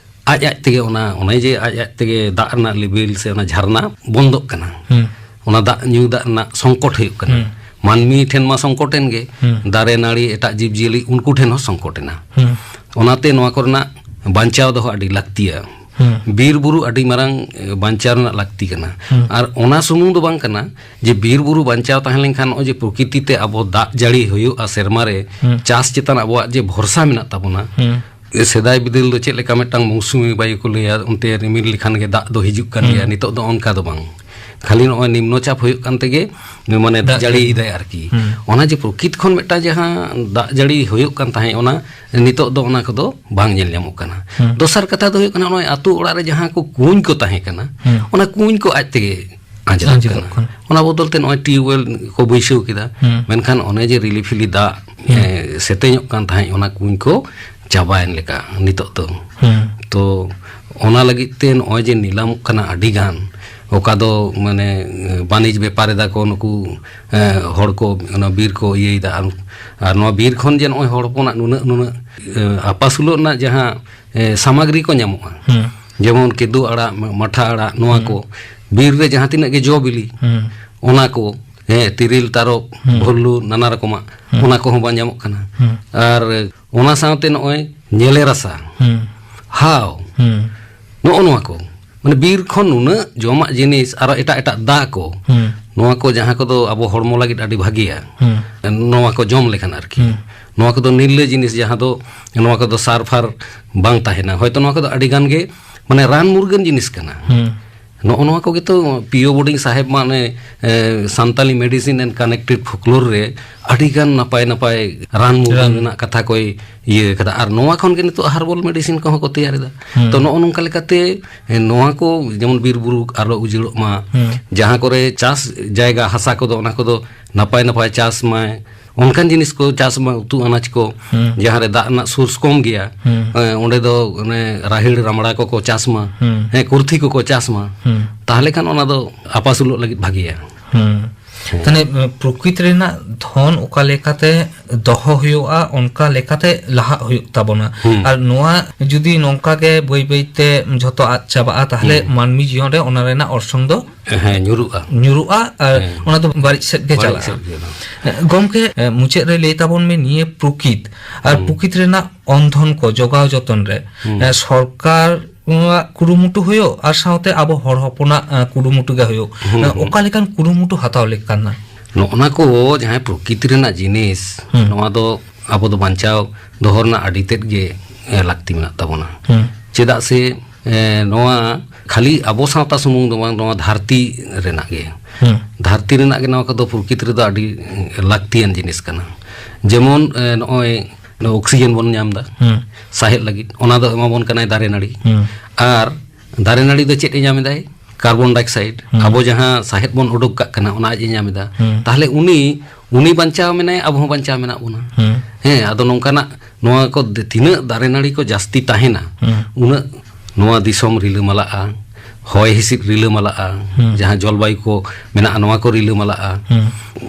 ᱟᱡ ᱟᱡ ᱛᱮᱜᱮ ᱚᱱᱟ, ᱚᱱᱮ ᱡᱮ ᱟᱡ ᱟᱡ ᱛᱮᱜᱮ ᱫᱟᱜ ᱨᱮᱱᱟᱜ ᱞᱮᱵᱮᱞ ᱥᱮ ᱚᱱᱟ ᱡᱷᱟᱨᱱᱟ ᱵᱚᱱᱫᱚᱜ ᱠᱟᱱᱟ᱾ ᱦᱩᱸ᱾ ᱚᱱᱟ ᱫᱟᱜ ᱧᱩ ᱫᱟᱜ ᱨᱮᱱᱟᱜ ᱥᱚᱝᱠᱚᱴ ᱦᱩᱭᱩᱜ ᱠᱟᱱᱟ᱾ ᱦᱩᱸ᱾ ᱢᱟᱹᱱᱢᱤ ᱴᱷᱮᱱ ᱢᱟ ᱥᱚᱝᱠᱚᱴ ᱮᱱ ᱜᱮ, ᱦᱩᱸ᱾ ᱫᱟᱨᱮ ᱱᱟᱹᱲᱤ, ᱮᱴᱟᱜ ᱡᱤᱵᱽ ᱡᱤᱭᱟᱹᱞᱤ, ᱩᱱᱠᱩ ᱴᱷᱮᱱ ᱦᱚᱸ ᱥᱚᱝᱠᱚᱴ ᱮᱱᱟ᱾ ᱦᱩᱸ᱾ ᱚᱱᱟᱛᱮ ᱱᱚᱣᱟ ᱠᱚᱨᱮᱱᱟᱜ ᱵᱟᱧᱪᱟᱣ ᱫᱚᱦᱚ ᱟᱹᱰᱤ ᱞᱟᱹᱠᱛᱤᱭᱟ᱾ ᱦᱩᱸ᱾ ᱵᱤᱨ ᱵᱩᱨᱩ ᱟᱹᱰᱤ ᱢᱟᱨᱟᱝ, ᱮ, ᱵᱟᱧᱪᱟᱣ ᱨᱮᱱᱟᱜ ᱞᱟᱹᱠᱛᱤ ᱠᱟᱱᱟ᱾ ᱦᱩᱸ᱾ ᱟᱨ ᱚᱱᱟ ᱥᱩᱢᱩᱝ ᱫᱚ ᱵᱟᱝ ᱠᱟᱱᱟ ᱡᱮ ᱵᱤᱨ ᱵᱩᱨᱩ ᱵᱟᱧᱪᱟᱣ ᱛᱟᱦᱮᱸ ᱞᱮᱱᱠᱷᱟᱱ ᱱᱚᱜᱼᱚᱭ ᱡᱮ ᱯᱨᱚᱠᱤᱛᱤ ᱛᱮ ᱟᱵᱚ ᱫᱟᱜ ᱡᱟᱹᱲᱤ ᱦᱩᱭᱩᱜᱼᱟ, ᱥᱮᱨᱢᱟ ᱨᱮ ᱦᱩᱸ᱾ ᱪᱟᱥ ᱪᱮᱛᱟᱱ ᱟᱵᱚᱣᱟᱜ ᱡᱮ ᱵᱷᱚᱨᱥᱟ ᱢᱮᱱᱟᱜ ᱛᱟᱵᱚᱱᱟ, ᱦᱩᱸ᱾ ᱥᱮᱫᱟᱭ ᱵᱤᱫᱟᱹᱞ ᱫᱚ ᱪᱮᱫ ᱞᱮᱠᱟ ᱢᱤᱫᱴᱟᱝ ᱢᱳᱣᱥᱩᱢᱤ ᱵᱟᱭᱩ ᱠᱚ ᱞᱟᱹᱭᱟ, ᱚᱱᱛᱮ ᱨᱤᱢᱤᱞ ᱞᱮᱠᱷᱟᱱ ᱜᱮ ᱫᱟᱜ ᱫᱚ ᱦᱤᱡᱩᱜ ᱠᱟᱱ ᱦᱩᱸ᱾ ᱜᱮᱭᱟ, ᱱᱤᱛᱚᱜ ᱫᱚ ᱚᱱᱠᱟ ᱫᱚ ᱵᱟᱝ᱾ ᱠᱷᱟᱹᱞᱤ ᱱᱚᱜᱼᱚᱭ ᱱᱤᱢᱱᱚ ᱪᱟᱯ ᱦᱩᱭᱩᱜ ᱠᱟᱱ ᱛᱮᱜᱮ, ᱢᱟᱱᱮ, ᱫᱟᱜ ᱫᱟᱜ ᱡᱟᱹᱲᱤ ᱡᱟᱹᱲᱤ᱾ ᱮᱫᱟᱭ ᱟᱨᱠᱤ᱾ ᱦᱩᱸ᱾ ᱚᱱᱟ ᱡᱮ ᱯᱨᱚᱠᱤᱛ ᱠᱷᱚᱱ ᱢᱤᱫᱴᱟᱝ ᱡᱟᱦᱟᱸ ᱫᱟᱜ ᱡᱟᱹᱲᱤ ᱦᱩᱭᱩᱜ ᱠᱟᱱ ᱛᱟᱦᱮᱸᱫ, ᱚᱱᱟ ᱱᱤᱛᱚᱜ ᱫᱚ ᱚᱱᱟ ᱠᱚᱫᱚ ᱵᱟᱝ ᱧᱮᱞ ᱧᱟᱢᱚᱜ ᱠᱟᱱᱟ᱾ ᱦᱩᱸ᱾ ᱫᱚᱥᱟᱨ ᱠᱟᱛᱷᱟ ᱫᱚ ᱦᱩᱭᱩᱜ ᱠᱟᱱᱟ, ᱱᱚᱜᱼᱚᱭ ᱟᱛᱳ ᱚᱲᱟᱜ ᱨᱮ ᱡᱟᱦᱟᱸ ᱠᱚ ᱠᱩᱧ ᱠᱚ ᱛᱟᱦᱮᱸ ᱠᱟᱱᱟ, ᱦᱩᱸ᱾ ᱚᱱᱟ ᱠᱩᱧ ᱠᱚ ᱟᱡ ᱛᱮᱜᱮ ᱟᱸᱡᱮᱫᱚᱜ ᱟᱸᱡᱮᱫᱚᱜ ᱠᱟᱱᱟ᱾ ᱠᱟᱱᱟ᱾ ᱚᱱᱟ ᱵᱚᱫᱚᱞ ᱛᱮ ᱱᱚᱜᱼᱚᱭ ᱴᱤᱭᱩᱵᱽᱣᱮᱞ ᱠᱚ ᱵᱟᱹᱭᱥᱟᱹᱣ ᱠᱮᱫᱟ᱾ ᱦᱩᱸ᱾ ᱢᱮᱱᱠᱷᱟᱱ ᱚᱱᱮ ᱡᱮ ᱨᱤᱞᱤ ᱯᱷᱤᱞᱤ ᱫᱟᱜ, ᱦᱩᱸ᱾ ᱮ, ᱥᱮᱛᱮᱧᱚᱜ ᱠᱟᱱ ᱛᱟᱦᱮᱸᱫ, ᱚᱱᱟ ᱠᱩᱧ ᱠᱚ ᱪᱟᱵᱟᱭᱮᱱ ᱞᱮᱠᱟ ᱱᱤᱛᱚᱜ ᱫᱚ᱾ ᱦᱩᱸ᱾ ᱛᱚ ᱚᱱᱟ ᱞᱟᱹᱜᱤᱫ ᱛᱮ ᱱᱚᱜᱼᱚᱭ ᱡᱮ ᱱᱤᱞᱟᱢᱚᱜ ᱠᱟᱱᱟ ᱟᱹᱰᱤ ᱜᱟᱱ, ᱚᱠᱟ ᱫᱚ ᱢᱟᱱᱮ, ᱮ, ᱵᱟᱹᱱᱤᱡᱽ ᱵᱮᱯᱟᱨ ᱮᱫᱟ ᱠᱚ ᱱᱩᱠᱩ, ᱮ, ᱦᱚᱲ ᱠᱚ, ᱚᱱᱟ ᱵᱤᱨ ᱠᱚ ᱤᱭᱟᱹᱭᱮᱫᱟ᱾ ᱟᱨ, ᱟᱨ ᱱᱚᱣᱟ ᱵᱤᱨ ᱠᱷᱚᱱ ᱡᱮ ᱱᱚᱜᱼᱚᱭ ᱦᱚᱲ ᱦᱚᱯᱚᱱᱟᱜ ᱱᱩᱱᱟᱹᱜ, ᱱᱩᱱᱟᱹᱜ, ᱮ, ᱟᱯᱟᱥᱩᱞᱚᱜ ᱨᱮᱱᱟᱜ ᱡᱟᱦᱟᱸ, ᱮ, ᱥᱟᱢᱟᱜᱽᱨᱤ ᱠᱚ ᱧᱟᱢᱚᱜᱼᱟ, ᱦᱩᱸ᱾ ᱡᱮᱢᱚᱱ ᱠᱮᱫᱳ ᱟᱲᱟᱜ, ᱢᱟ-, ᱢᱟᱴᱷᱟ ᱟᱲᱟᱜ, ᱱᱚᱣᱟ ᱦᱩᱸ᱾ ᱠᱚ ᱵᱤᱨ ᱨᱮ ᱡᱟᱦᱟᱸ ᱛᱤᱱᱟᱹᱜ ᱜᱮ ᱡᱚ ᱵᱤᱞᱤ, ᱦᱩᱸ᱾ ᱚᱱᱟ ᱠᱚ, ᱦᱮᱸ, ᱛᱤᱨᱤᱞ, ᱛᱟᱨᱚᱵ, ᱦᱩᱸ᱾ ᱵᱷᱩᱞᱞᱩ, ᱱᱟᱱᱟ ᱨᱚᱠᱚᱢᱟᱜ, ᱦᱩᱸ᱾ ᱚᱱᱟ ᱠᱚᱦᱚᱸ ᱵᱟᱝ ᱧᱟᱢᱚᱜ ᱠᱟᱱᱟ᱾ ᱦᱩᱸ᱾ ᱟᱨ ᱚᱱᱟ ᱥᱟᱶᱛᱮ ᱱᱚᱜᱼᱚᱭ ᱧᱮᱞᱮ ᱨᱟᱥᱟ, ᱦᱩᱸ᱾ ᱦᱟᱣ, ᱦᱩᱸ᱾ ᱱᱚᱜᱼᱚ ᱱᱚᱣᱟ ᱠᱚ, ᱢᱟᱱᱮ ᱵᱤᱨ ᱠᱷᱚᱱ ᱱᱩᱱᱟᱹᱜ ᱡᱚᱢᱟᱜ ᱡᱤᱱᱤᱥ, ᱟᱨᱚ ᱮᱴᱟᱜ ᱮᱴᱟᱜ ᱫᱟ ᱠᱚ, ᱦᱩᱸ᱾ ᱱᱚᱣᱟ ᱠᱚ ᱡᱟᱦᱟᱸ ᱠᱚᱫᱚ ᱟᱵᱚ ᱦᱚᱲᱢᱚ ᱞᱟᱹᱜᱤᱫ ᱟᱹᱰᱤ ᱵᱷᱟᱹᱜᱤᱭᱟ, ᱦᱩᱸ᱾ ᱱᱚᱣᱟ ᱠᱚ ᱡᱚᱢ ᱞᱮᱠᱷᱟᱱ ᱟᱨᱠᱤ, ᱦᱩᱸ᱾ ᱱᱚᱣᱟ ᱠᱚᱫᱚ ᱱᱤᱨᱞᱟᱹ ᱡᱤᱱᱤᱥ, ᱡᱟᱦᱟᱸ ᱫᱚ ᱱᱚᱣᱟ ᱠᱚᱫᱚ ᱥᱟᱨ ᱯᱷᱟᱨ ᱵᱟᱝ ᱛᱟᱦᱮᱱᱟ, ᱦᱚᱭᱛᱚ ᱱᱚᱣᱟ ᱠᱚᱫᱚ ᱟᱹᱰᱤ ᱜᱟᱱ ᱜᱮ ᱢᱟᱱᱮ ᱨᱟᱱ ᱢᱩᱨᱜᱟᱹᱱ ᱡᱤᱱᱤᱥ ᱠᱟᱱᱟ᱾ ᱦᱩᱸ᱾ ᱱᱚᱜᱼᱚ ᱱᱚᱣᱟ ᱠᱚᱜᱮ ᱛᱚ ᱯᱤ ᱳ ᱵᱳᱰᱤᱝ ᱥᱟᱦᱮᱵᱽ ᱢᱟ ᱚᱱᱮ, ᱮ, Santali Medicine and Connected Folklore ᱨᱮ ᱟᱹᱰᱤ ᱜᱟᱱ ᱱᱟᱯᱟᱭ ᱱᱟᱯᱟᱭ ᱨᱟᱱ ᱢᱩᱨᱜᱟᱹᱱ ᱨᱟᱱ᱾ ᱨᱮᱱᱟᱜ ᱠᱟᱛᱷᱟ ᱠᱚᱭ ᱤᱭᱟᱹ ᱠᱟᱫᱟ᱾ ᱟᱨ ᱱᱚᱣᱟ ᱠᱷᱚᱱ ᱜᱮ ᱱᱤᱛᱚᱜ herbal medicine ᱠᱚᱦᱚᱸ ᱠᱚ ᱛᱮᱭᱟᱨ ᱮᱫᱟ᱾ ᱦᱩᱸ᱾ ᱛᱚ ᱱᱚᱜᱼᱚ ᱱᱚᱝᱠᱟ ᱞᱮᱠᱟᱛᱮ, ᱮ, ᱱᱚᱣᱟ ᱠᱚ ᱡᱮᱢᱚᱱ ᱵᱤᱨ ᱵᱩᱨᱩ ᱟᱞᱚ ᱩᱡᱟᱹᱲᱚᱜ ᱢᱟ, ᱦᱩᱸ᱾ ᱡᱟᱦᱟᱸ ᱠᱚᱨᱮ ᱪᱟᱥ ᱡᱟᱭᱜᱟ ᱦᱟᱥᱟ ᱠᱚᱫᱚ ᱚᱱᱟ ᱠᱚᱫᱚ ᱱᱟᱯᱟᱭ ᱱᱟᱯᱟᱭ ᱪᱟᱥ ᱢᱟᱭ, ᱚᱱᱠᱟᱱ ᱡᱤᱱᱤᱥ ᱠᱚ ᱪᱟᱥ ᱢᱟ, ᱩᱛᱩ ᱟᱱᱟᱡ ᱠᱚ, ᱦᱩᱸ᱾ ᱡᱟᱦᱟᱸ ᱨᱮ ᱫᱟᱜ ᱨᱮᱱᱟᱜ source ᱠᱚᱢ ᱜᱮᱭᱟ, ᱦᱩᱸ᱾ ᱮ, ᱚᱸᱰᱮ ᱫᱚ ᱚᱱᱮ ᱨᱟᱦᱮᱲ ᱨᱟᱢᱲᱟ ᱠᱚᱠᱚ ᱪᱟᱥ ᱢᱟ, ᱦᱩᱸ᱾ ᱦᱮᱸ, ᱠᱩᱨᱛᱷᱤ ᱠᱚᱠᱚ ᱪᱟᱥ ᱢᱟ, ᱦᱩᱸ᱾ ᱛᱟᱦᱚᱞᱮ ᱠᱷᱟᱱ ᱚᱱᱟ ᱫᱚ ᱟᱯᱟᱥᱩᱞᱚᱜ ᱞᱟᱹᱜᱤᱫ ᱵᱷᱟᱜᱮᱭᱟ᱾ ᱦᱩᱸ᱾ ᱦᱮᱸ᱾ ᱛᱟᱦᱞᱮ, ᱮ, ᱯᱨᱚᱠᱨᱤᱛ ᱨᱮᱱᱟᱜ ᱫᱷᱚᱱ ᱚᱠᱟ ᱞᱮᱠᱟᱛᱮ ᱫᱚᱦᱚ ᱦᱩᱭᱩᱜᱼᱟ, ᱚᱱᱠᱟ ᱞᱮᱠᱟᱛᱮ ᱞᱟᱦᱟᱜ ᱦᱩᱭᱩᱜ ᱛᱟᱵᱚᱱᱟ᱾ ᱦᱩᱸ᱾ ᱟᱨ ᱱᱚᱣᱟ ᱡᱩᱫᱤ ᱱᱚᱝᱠᱟ ᱜᱮ ᱵᱟᱹᱭ ᱵᱟᱹᱭ ᱛᱮ ᱡᱷᱚᱛᱚ ᱟᱫ ᱪᱟᱵᱟᱜᱼᱟ, ᱛᱟᱦᱞᱮ ᱦᱩᱸ᱾ ᱢᱟᱹᱱᱢᱤ ᱡᱤᱭᱚᱱ ᱨᱮ ᱚᱱᱟ ᱨᱮᱱᱟᱜ ᱚᱨᱥᱚᱝ ᱫᱚ ᱦᱮᱸ, ᱧᱩᱨᱩᱜᱼᱟ᱾ ᱧᱩᱨᱩᱜᱼᱟ, ᱟᱨ ᱦᱮᱸ᱾ ᱚᱱᱟ ᱫᱚ ᱵᱟᱹᱲᱤᱡ ᱥᱮᱫ ᱜᱮ ᱵᱟᱹᱲᱤᱡ ᱪᱟᱞᱟᱜᱼᱟ᱾ ᱥᱮᱫ ᱜᱮ ᱪᱟᱞᱟᱜᱼᱟ᱾ ᱜᱚᱢᱠᱮ, ᱮ, ᱢᱩᱪᱟᱹᱫ ᱨᱮ ᱞᱟᱹᱭ ᱛᱟᱵᱚᱱ ᱢᱮ, ᱱᱤᱭᱟᱹ ᱯᱨᱚᱠᱤᱛ ᱟᱨ ᱦᱩᱸ᱾ ᱯᱨᱚᱠᱤᱛ ᱨᱮᱱᱟᱜ ᱚᱱᱫᱷᱚᱱ ᱠᱚ ᱡᱚᱜᱟᱣ ᱡᱚᱛᱚᱱ ᱨᱮ, ᱦᱩᱸ᱾ ᱮ, ᱥᱚᱨᱠᱟᱨ ᱟᱜ ᱠᱩᱨᱩᱢᱩᱴᱩ ᱦᱩᱭᱩᱜ ᱟᱨ ᱥᱟᱶᱛᱮ ᱟᱵᱚ ᱦᱚᱲ ᱦᱚᱯᱚᱱᱟᱜ, ᱮ, ᱠᱩᱨᱩᱢᱩᱴᱩ ᱜᱮ ᱦᱩᱭᱩᱜ᱾ ᱦᱩᱸ, ᱮ, ᱦᱩᱸ᱾ ᱚᱠᱟ ᱞᱮᱠᱟᱱ ᱠᱩᱨᱩᱢᱩᱴᱩ ᱦᱟᱛᱟᱣ ᱞᱮᱠᱟᱱᱟ? ᱱᱚᱜᱼᱚ ᱱᱟ ᱠᱚ ᱡᱟᱦᱟᱸᱭ ᱯᱨᱚᱠᱤᱛ ᱨᱮᱱᱟᱜ ᱡᱤᱱᱤᱥ, ᱦᱩᱸ᱾ ᱱᱚᱣᱟ ᱫᱚ ᱟᱵᱚ ᱫᱚ ᱵᱟᱧᱪᱟᱣ ᱫᱚᱦᱚ ᱨᱮᱱᱟᱜ ᱟᱹᱰᱤ ᱛᱮᱫ ᱜᱮ, ᱮ, ᱞᱟᱹᱠᱛᱤ ᱢᱮᱱᱟᱜ ᱛᱟᱵᱚᱱᱟ᱾ ᱦᱩᱸ᱾ ᱪᱮᱫᱟᱜ ᱥᱮ, ᱮ, ᱱᱚᱣᱟ ᱠᱷᱟᱹᱞᱤ ᱟᱵᱚ ᱥᱟᱶᱛᱟ ᱥᱩᱢᱩᱝ ᱫᱚ ᱵᱟᱝ, ᱱᱚᱣᱟ ᱫᱷᱟᱹᱨᱛᱤ ᱨᱮᱱᱟᱜ ᱜᱮ᱾ ᱦᱩᱸ᱾ ᱫᱷᱟᱹᱨᱛᱤ ᱨᱮᱱᱟᱜ ᱜᱮ ᱱᱚᱣᱟ ᱠᱚᱫᱚ ᱯᱨᱚᱠᱤᱛ ᱨᱮᱫᱚ ᱟᱹᱰᱤ, ᱮ, ᱞᱟᱹᱠᱛᱤᱭᱟᱱ ᱡᱤᱱᱤᱥ ᱠᱟᱱᱟ᱾ ᱡᱮᱢᱚᱱ, ᱮ, ᱱᱚᱜᱼᱚᱭ ᱱᱚᱣᱟ oxygen ᱵᱚᱱ ᱧᱟᱢ ᱮᱫᱟ ᱦᱩᱸ᱾ ᱥᱟᱦᱮᱫ ᱞᱟᱹᱜᱤᱫ, ᱚᱱᱟ ᱫᱚ ᱮᱢᱟ ᱵᱚᱱ ᱠᱟᱱᱟᱭ ᱫᱟᱨᱮ ᱱᱟᱹᱲᱤ᱾ ᱦᱩᱸ᱾ ᱟᱨ ᱫᱟᱨᱮ ᱱᱟᱹᱲᱤ ᱫᱚ ᱪᱮᱫ ᱮ ᱧᱟᱢ ᱮᱫᱟᱭ? ᱠᱟᱨᱵᱚᱱ ᱰᱟᱭᱚᱠᱥᱟᱭᱤᱰ, ᱦᱩᱸ᱾ ᱟᱵᱚ ᱡᱟᱦᱟᱸ ᱥᱟᱦᱮᱫ ᱵᱚᱱ ᱩᱰᱩᱠ ᱠᱟᱜ ᱠᱟᱱᱟ, ᱚᱱᱟ ᱟᱡ ᱮ ᱧᱟᱢ ᱮᱫᱟ᱾ ᱦᱩᱸ᱾ ᱛᱟᱦᱚᱞᱮ ᱩᱱᱤ, ᱩᱱᱤ ᱵᱟᱧᱪᱟᱣ ᱢᱮᱱᱟᱭᱟ, ᱟᱵᱚ ᱦᱚᱸ ᱵᱟᱧᱪᱟᱣ ᱢᱮᱱᱟᱜ ᱵᱚᱱᱟ᱾ ᱦᱩᱸ᱾ ᱦᱮᱸ, ᱟᱫᱚ ᱱᱚᱝᱠᱟᱱᱟᱜ ᱱᱚᱣᱟ ᱠᱚ ᱫ-, ᱛᱤᱱᱟᱹᱜ ᱫᱟᱨᱮ ᱱᱟᱹᱲᱤ ᱠᱚ ᱡᱟᱹᱥᱛᱤ ᱛᱟᱦᱮᱱᱟ, ᱦᱩᱸ᱾ ᱩᱱᱟᱹᱜ ᱱᱚᱣᱟ ᱫᱤᱥᱚᱢ ᱨᱤᱞᱟᱹᱢᱟᱞᱟᱜᱼᱟ, ᱦᱚᱭ ᱦᱤᱸᱥᱤᱫ ᱨᱤᱞᱟᱹᱢᱟᱞᱟᱜᱼᱟ, ᱦᱩᱸ᱾ ᱡᱟᱦᱟᱸ ᱡᱚᱞᱵᱟᱭᱩ ᱠᱚ ᱢᱮᱱᱟᱜᱼᱟ, ᱱᱚᱣᱟ ᱠᱚ ᱨᱤᱞᱟᱹᱢᱟᱞᱟᱜᱼᱟ᱾ ᱦᱩᱸ᱾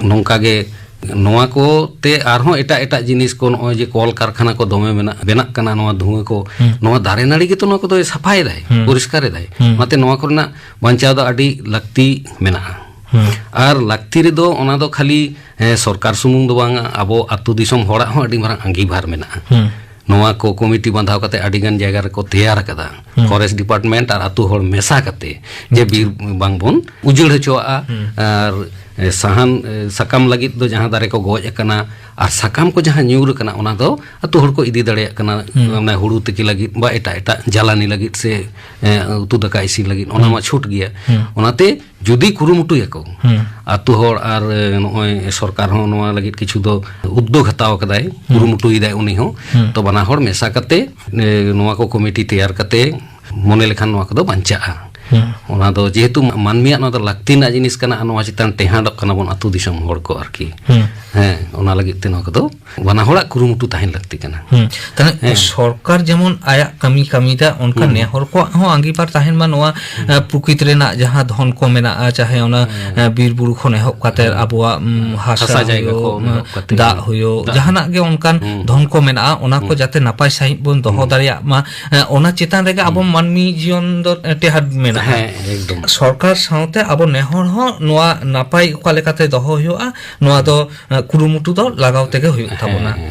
ᱱᱚᱝᱠᱟ ᱜᱮ ᱱᱚᱣᱟ ᱠᱚ ᱛᱮ ᱟᱨᱦᱚᱸ ᱮᱴᱟᱜ ᱮᱴᱟᱜ ᱡᱤᱱᱤᱥ ᱠᱚ, ᱱᱚᱜᱼᱚᱭ ᱡᱮ ᱠᱚᱞ ᱠᱟᱨᱠᱷᱟᱱᱟ ᱠᱚ ᱫᱚᱢᱮ ᱢᱮᱱᱟᱜ, ᱵᱮᱱᱟᱜ ᱠᱟᱱᱟ, ᱱᱚᱣᱟ ᱫᱷᱩᱣᱟᱹ ᱠᱚ, ᱦᱩᱸ᱾ ᱱᱚᱣᱟ ᱫᱟᱨᱮ ᱱᱟᱹᱲᱤ ᱜᱮᱛᱚ ᱱᱚᱣᱟ ᱠᱚᱫᱚᱭ ᱥᱟᱯᱷᱟᱭᱮᱫᱟᱭ, ᱦᱩᱸ᱾ ᱯᱚᱨᱤᱥᱠᱟᱨ ᱮᱫᱟᱭ᱾ ᱦᱩᱸ᱾ ᱚᱱᱟᱛᱮ ᱱᱚᱣᱟ ᱠᱚᱨᱮᱱᱟᱜ ᱵᱟᱧᱪᱟᱣ ᱫᱚ ᱟᱹᱰᱤ ᱞᱟᱹᱠᱛᱤ ᱢᱮᱱᱟᱜᱼᱟ᱾ ᱦᱩᱸ᱾ ᱟᱨ ᱞᱟᱹᱠᱛᱤ ᱨᱮᱫᱚ ᱚᱱᱟ ᱫᱚ ᱠᱷᱟᱹᱞᱤ, ᱦᱮᱸ, ᱥᱚᱨᱠᱟᱨ ᱥᱩᱢᱩᱝ ᱫᱚ ᱵᱟᱝᱟ, ᱟᱵᱚ ᱟᱹᱛᱩ ᱫᱤᱥᱚᱢ ᱦᱚᱲᱟᱜ ᱦᱚᱸ ᱟᱹᱰᱤ ᱢᱟᱨᱟᱝ ᱟᱸᱜᱤᱵᱷᱟᱨ ᱢᱮᱱᱟᱜᱼᱟ᱾ ᱦᱩᱸ᱾ ᱱᱚᱣᱟ ᱠᱚ ᱠᱚᱢᱤᱴᱤ ᱵᱟᱸᱫᱷᱟᱣ ᱠᱟᱛᱮ ᱟᱹᱰᱤ ᱜᱟᱱ ᱡᱟᱭᱜᱟ ᱨᱮᱠᱚ ᱛᱮᱭᱟᱨ ᱟᱠᱟᱫᱟ, ᱦᱩᱸ᱾ ᱯᱷᱚᱨᱮᱥᱴ ᱰᱤᱯᱟᱨᱴᱢᱮᱱᱴ ᱟᱨ ᱟᱹᱛᱩ ᱦᱚᱲ ᱢᱮᱥᱟ ᱠᱟᱛᱮ, ᱡᱮ ᱵᱤᱨ ᱵᱟᱝᱵᱚᱱ ᱩᱡᱟᱹᱲ ᱦᱚᱪᱚᱣᱟᱜᱼᱟ᱾ ᱦᱩᱸ᱾ ᱟᱨ, ᱮ, ᱥᱟᱦᱟᱱ, ᱮ, ᱥᱟᱠᱟᱢ ᱞᱟᱹᱜᱤᱫ ᱫᱚ ᱡᱟᱦᱟᱸ ᱫᱟᱨᱮ ᱠᱚ ᱜᱚᱡ ᱟᱠᱟᱱᱟ ᱟᱨ ᱥᱟᱠᱟᱢ ᱠᱚ ᱡᱟᱦᱟᱸ ᱧᱩᱨ ᱟᱠᱟᱱᱟ, ᱚᱱᱟ ᱫᱚ ᱟᱹᱛᱩ ᱦᱚᱲ ᱠᱚ ᱤᱫᱤ ᱫᱟᱲᱮᱭᱟᱜ ᱠᱟᱱᱟ᱾ ᱦᱩᱸ᱾ ᱢᱟᱱᱮ ᱦᱩᱲᱩ ᱛᱤᱠᱤ ᱞᱟᱹᱜᱤᱫ ᱵᱟ ᱮᱴᱟᱜ ᱮᱴᱟᱜ ᱡᱟᱞᱟᱱᱤ ᱞᱟᱹᱜᱤᱫ ᱥᱮ, ᱮ, ᱩᱛᱩ ᱫᱟᱠᱟ ᱤᱥᱤᱱ ᱞᱟᱹᱜᱤᱫ, ᱚᱱᱟ ᱦᱩᱸ᱾ ᱢᱟ ᱪᱷᱩᱴ ᱜᱮᱭᱟ᱾ ᱦᱩᱸ᱾ ᱚᱱᱟᱛᱮ ᱡᱩᱫᱤ ᱠᱩᱨᱩᱢᱩᱴᱩᱭᱟᱠᱚ, ᱦᱩᱸ᱾ ᱟᱹᱛᱩ ᱦᱚᱲ ᱟᱨ, ᱮ, ᱱᱚᱜᱼᱚᱭ ᱥᱚᱨᱠᱟᱨ ᱦᱚᱸ ᱱᱚᱣᱟ ᱞᱟᱹᱜᱤᱫ ᱠᱤᱪᱷᱩ ᱫᱚ ᱩᱫᱽᱫᱳᱜᱽ ᱦᱟᱛᱟᱣ ᱟᱠᱟᱫᱟᱭ, ᱦᱩᱸ᱾ ᱠᱩᱨᱩᱢᱩᱴᱩᱭᱮᱫᱟᱭ ᱩᱱᱤ ᱦᱚᱸ, ᱦᱩᱸ᱾ ᱛᱚ ᱵᱟᱱᱟ ᱦᱚᱲ ᱢᱮᱥᱟ ᱠᱟᱛᱮ, ᱮ, ᱱᱚᱣᱟ ᱠᱚ ᱠᱚᱢᱤᱴᱤ ᱛᱮᱭᱟᱨ ᱠᱟᱛᱮ ᱢᱚᱱᱮ ᱞᱮᱠᱷᱟᱱ ᱱᱚᱣᱟ ᱠᱚᱫᱚ ᱵᱟᱧᱪᱟᱜᱼᱟ᱾ ᱦᱩᱸ᱾ ᱚᱱᱟ ᱫᱚ ᱡᱮᱦᱮᱛᱩ ᱢᱟᱹᱱᱢᱤᱭᱟᱜ ᱱᱚᱣᱟ ᱫᱚ ᱞᱟᱹᱠᱛᱤ ᱨᱮᱱᱟᱜ ᱡᱤᱱᱤᱥ ᱠᱟᱱᱟ, ᱟᱨ ᱱᱚᱣᱟ ᱪᱮᱛᱟᱱ ᱴᱮᱦᱟᱸᱰᱚᱜ ᱠᱟᱱᱟ ᱵᱚᱱ ᱟᱹᱛᱩ ᱫᱤᱥᱚᱢ ᱦᱚᱲ ᱠᱚ ᱟᱨᱠᱤ᱾ ᱦᱩᱸ᱾ ᱦᱮᱸ, ᱚᱱᱟ ᱞᱟᱹᱜᱤᱫ ᱛᱮ ᱱᱚᱣᱟ ᱠᱚᱫᱚ ᱵᱟᱱᱟ ᱦᱚᱲᱟᱜ ᱠᱩᱨᱩᱢᱩᱴᱩ ᱛᱟᱦᱮᱱ ᱞᱟᱹᱠᱛᱤ ᱠᱟᱱᱟ᱾ ᱦᱩᱸ᱾ ᱛᱟᱦᱞᱮ ᱦᱮᱸ᱾ ᱥᱚᱨᱠᱟᱨ ᱡᱮᱢᱚᱱ ᱟᱭᱟᱜ ᱠᱟᱹᱢᱤ ᱠᱟᱹᱢᱤᱭᱮᱫᱟ, ᱚᱱᱠᱟ ᱦᱩᱸ᱾ ᱱᱮ ᱦᱚᱲ ᱠᱚᱣᱟᱜ ᱦᱚᱸ ᱟᱸᱜᱤᱵᱷᱟᱨ ᱛᱟᱦᱮᱱ ᱢᱟ ᱱᱚᱣᱟ, ᱦᱩᱸ᱾ ᱮ, ᱯᱨᱚᱠᱤᱛ ᱨᱮᱱᱟᱜ ᱡᱟᱦᱟᱸ ᱫᱷᱚᱱ ᱠᱚ ᱢᱮᱱᱟᱜᱼᱟ, ᱪᱟᱦᱮ ᱚᱱᱟ, ᱦᱩᱸ᱾ ᱮ, ᱵᱤᱨ ᱵᱩᱨᱩ ᱠᱷᱚᱱ ᱮᱦᱚᱵ ᱠᱟᱛᱮ ᱦᱩᱸ᱾ ᱟᱵᱚᱣᱟᱜ, ᱩᱢ, ᱦᱟᱥᱟ ᱦᱟᱥᱟ ᱡᱟᱭᱜᱟ ᱦᱩᱭᱩᱜ, ᱠᱷᱚᱱ ᱩᱢ, ᱮᱦᱚᱵ ᱠᱟᱛᱮ ᱫᱟᱜ ᱦᱩᱸ᱾ ᱦᱩᱭᱩᱜ, ᱫᱟᱜ ᱡᱟᱦᱟᱱᱟᱜ ᱜᱮ ᱚᱱᱠᱟᱱ ᱦᱩᱸ᱾ ᱫᱷᱚᱱ ᱠᱚ ᱢᱮᱱᱟᱜᱼᱟ, ᱚᱱᱟ ᱠᱚ ᱦᱩᱸ᱾ ᱡᱟᱛᱮ ᱱᱟᱯᱟᱭ ᱥᱟᱺᱦᱤᱡ ᱵᱚᱱ ᱫᱚᱦᱚ ᱦᱩᱸ᱾ ᱫᱟᱲᱮᱭᱟᱜ ᱢᱟ, ᱮ, ᱚᱱᱟ ᱪᱮᱛᱟᱱ ᱨᱮᱜᱮ ᱟᱵᱚ ᱦᱩᱸ᱾ ᱢᱟᱹᱱᱢᱤ ᱡᱤᱭᱚᱱ ᱫᱚ, ᱮ, ᱴᱮᱦᱟᱴ ᱢᱮᱱᱟᱜᱼᱟ᱾ ᱦᱮᱸ, ᱮᱠᱫᱚᱢ᱾ ᱥᱚᱨᱠᱟᱨ ᱥᱟᱶᱛᱮ ᱟᱵᱚ ᱱᱮ ᱦᱚᱲ ᱦᱚᱸ ᱱᱚᱣᱟ ᱱᱟᱯᱟᱭ ᱚᱠᱟ ᱞᱮᱠᱟᱛᱮ ᱫᱚᱦᱚ ᱦᱩᱭᱩᱜᱼᱟ, ᱱᱚᱣᱟ ᱫᱚ, ᱮ, ᱠᱩᱨᱩᱢᱩᱴᱩ ᱫᱚ ᱞᱟᱜᱟᱣ ᱛᱮᱜᱮ ᱦᱩᱭᱩᱜ ᱛᱟᱵᱚᱱᱟ᱾ ᱦᱮᱸ,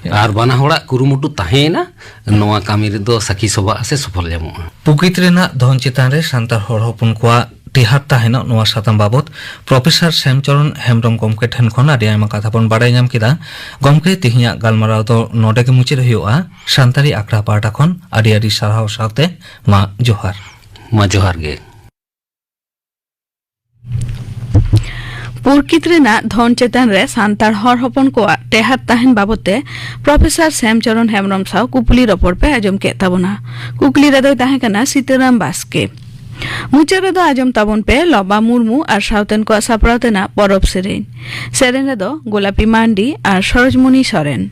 ᱦᱮᱸ᱾ ᱟᱨ ᱵᱟᱱᱟ ᱦᱚᱲᱟᱜ ᱠᱩᱨᱩᱢᱩᱴᱩ ᱛᱟᱦᱮᱸᱭᱮᱱᱟ, ᱱᱚᱣᱟ ᱠᱟᱹᱢᱤ ᱨᱮᱫᱚ ᱥᱟᱹᱠᱷᱤ ᱥᱚᱵᱷᱟᱜᱼᱟ ᱥᱮ ᱥᱚᱯᱷᱚᱞ ᱧᱟᱢᱚᱜᱼᱟ᱾ ᱯᱨᱚᱠᱤᱛ ᱨᱮᱱᱟᱜ ᱫᱷᱚᱱ ᱪᱮᱛᱟᱱ ᱨᱮ ᱥᱟᱱᱛᱟᱲ ᱦᱚᱲ ᱦᱚᱯᱚᱱ ᱠᱚᱣᱟᱜ ᱴᱮᱦᱟᱴ ᱛᱟᱦᱮᱱᱚᱜ ᱱᱚᱣᱟ ᱥᱟᱛᱟᱢ ᱵᱟᱵᱚᱛ ᱯᱨᱚᱯᱷᱮᱥᱚᱨ ᱥᱮᱢᱪᱚᱨᱚᱱ ᱦᱮᱢᱵᱨᱚᱢ ᱜᱚᱢᱠᱮ ᱴᱷᱮᱱ ᱠᱷᱚᱱ ᱟᱹᱰᱤ ᱟᱭᱢᱟ ᱠᱟᱛᱷᱟ ᱵᱚᱱ ᱵᱟᱲᱟᱭ ᱧᱟᱢ ᱠᱮᱫᱟ᱾ ᱜᱚᱢᱠᱮ, ᱛᱮᱦᱮᱧᱟᱜ ᱜᱟᱞᱢᱟᱨᱟᱣ ᱫᱚ ᱱᱚᱰᱮ ᱜᱮ ᱢᱩᱪᱟᱹᱫ ᱦᱩᱭᱩᱜᱼᱟ᱾ ᱥᱟᱱᱛᱟᱲᱤ ᱟᱠᱷᱲᱟ ᱯᱟᱦᱴᱟ ᱠᱷᱚᱱ ᱟᱹᱰᱤ ᱟᱹᱰᱤ ᱥᱟᱨᱦᱟᱣ ᱥᱟᱶᱛᱮ ᱢᱟ ᱡᱚᱦᱟᱨ᱾ ᱢᱟ ᱡᱚᱦᱟᱨ ᱜᱮ᱾ ᱯᱨᱚᱠᱤᱛ ᱨᱮᱱᱟᱜ ᱫᱷᱚᱱ ᱪᱮᱛᱟᱱ ᱨᱮ ᱥᱟᱱᱛᱟᱲ ᱦᱚᱲ ᱦᱚᱯᱚᱱ ᱠᱚᱣᱟᱜ ᱴᱮᱦᱟᱴ ᱛᱟᱦᱮᱱ ᱵᱟᱵᱚᱛ ᱛᱮ ᱯᱨᱚᱯᱷᱮᱥᱚᱨ ᱥᱮᱢᱪᱚᱨᱚᱱ ᱦᱮᱢᱵᱨᱚᱢ ᱥᱟᱶ ᱠᱩᱠᱞᱤ ᱨᱚᱯᱚᱲ ᱯᱮ ᱟᱸᱡᱚᱢ ᱠᱮᱫ ᱛᱟᱵᱚᱱᱟ᱾ ᱠᱩᱠᱞᱤ ᱨᱮᱫᱚᱭ ᱛᱟᱦᱮᱸ ᱠᱟᱱᱟ ᱥᱤᱛᱟᱹᱨᱟᱢ ᱵᱟᱥᱠᱮ᱾ ᱢᱩᱪᱟᱹᱫ ᱨᱮᱫᱚ ᱟᱸᱡᱚᱢ ᱛᱟᱵᱚᱱ ᱯᱮ ᱞᱚᱵᱟ ᱢᱩᱨᱢᱩ ᱟᱨ ᱥᱟᱶᱛᱮᱱ ᱠᱚᱣᱟᱜ ᱥᱟᱯᱲᱟᱣ ᱛᱮᱱᱟᱜ ᱯᱚᱨᱚᱵᱽ ᱥᱮᱨᱮᱧ᱾ ᱥᱮᱨᱮᱧ ᱨᱮᱫᱚ ᱜᱳᱞᱟᱯᱤ ᱢᱟᱱᱰᱤ ᱟᱨ ᱥᱚᱨᱚᱡᱽᱢᱩᱱᱤ ᱥᱚᱨᱮᱱ᱾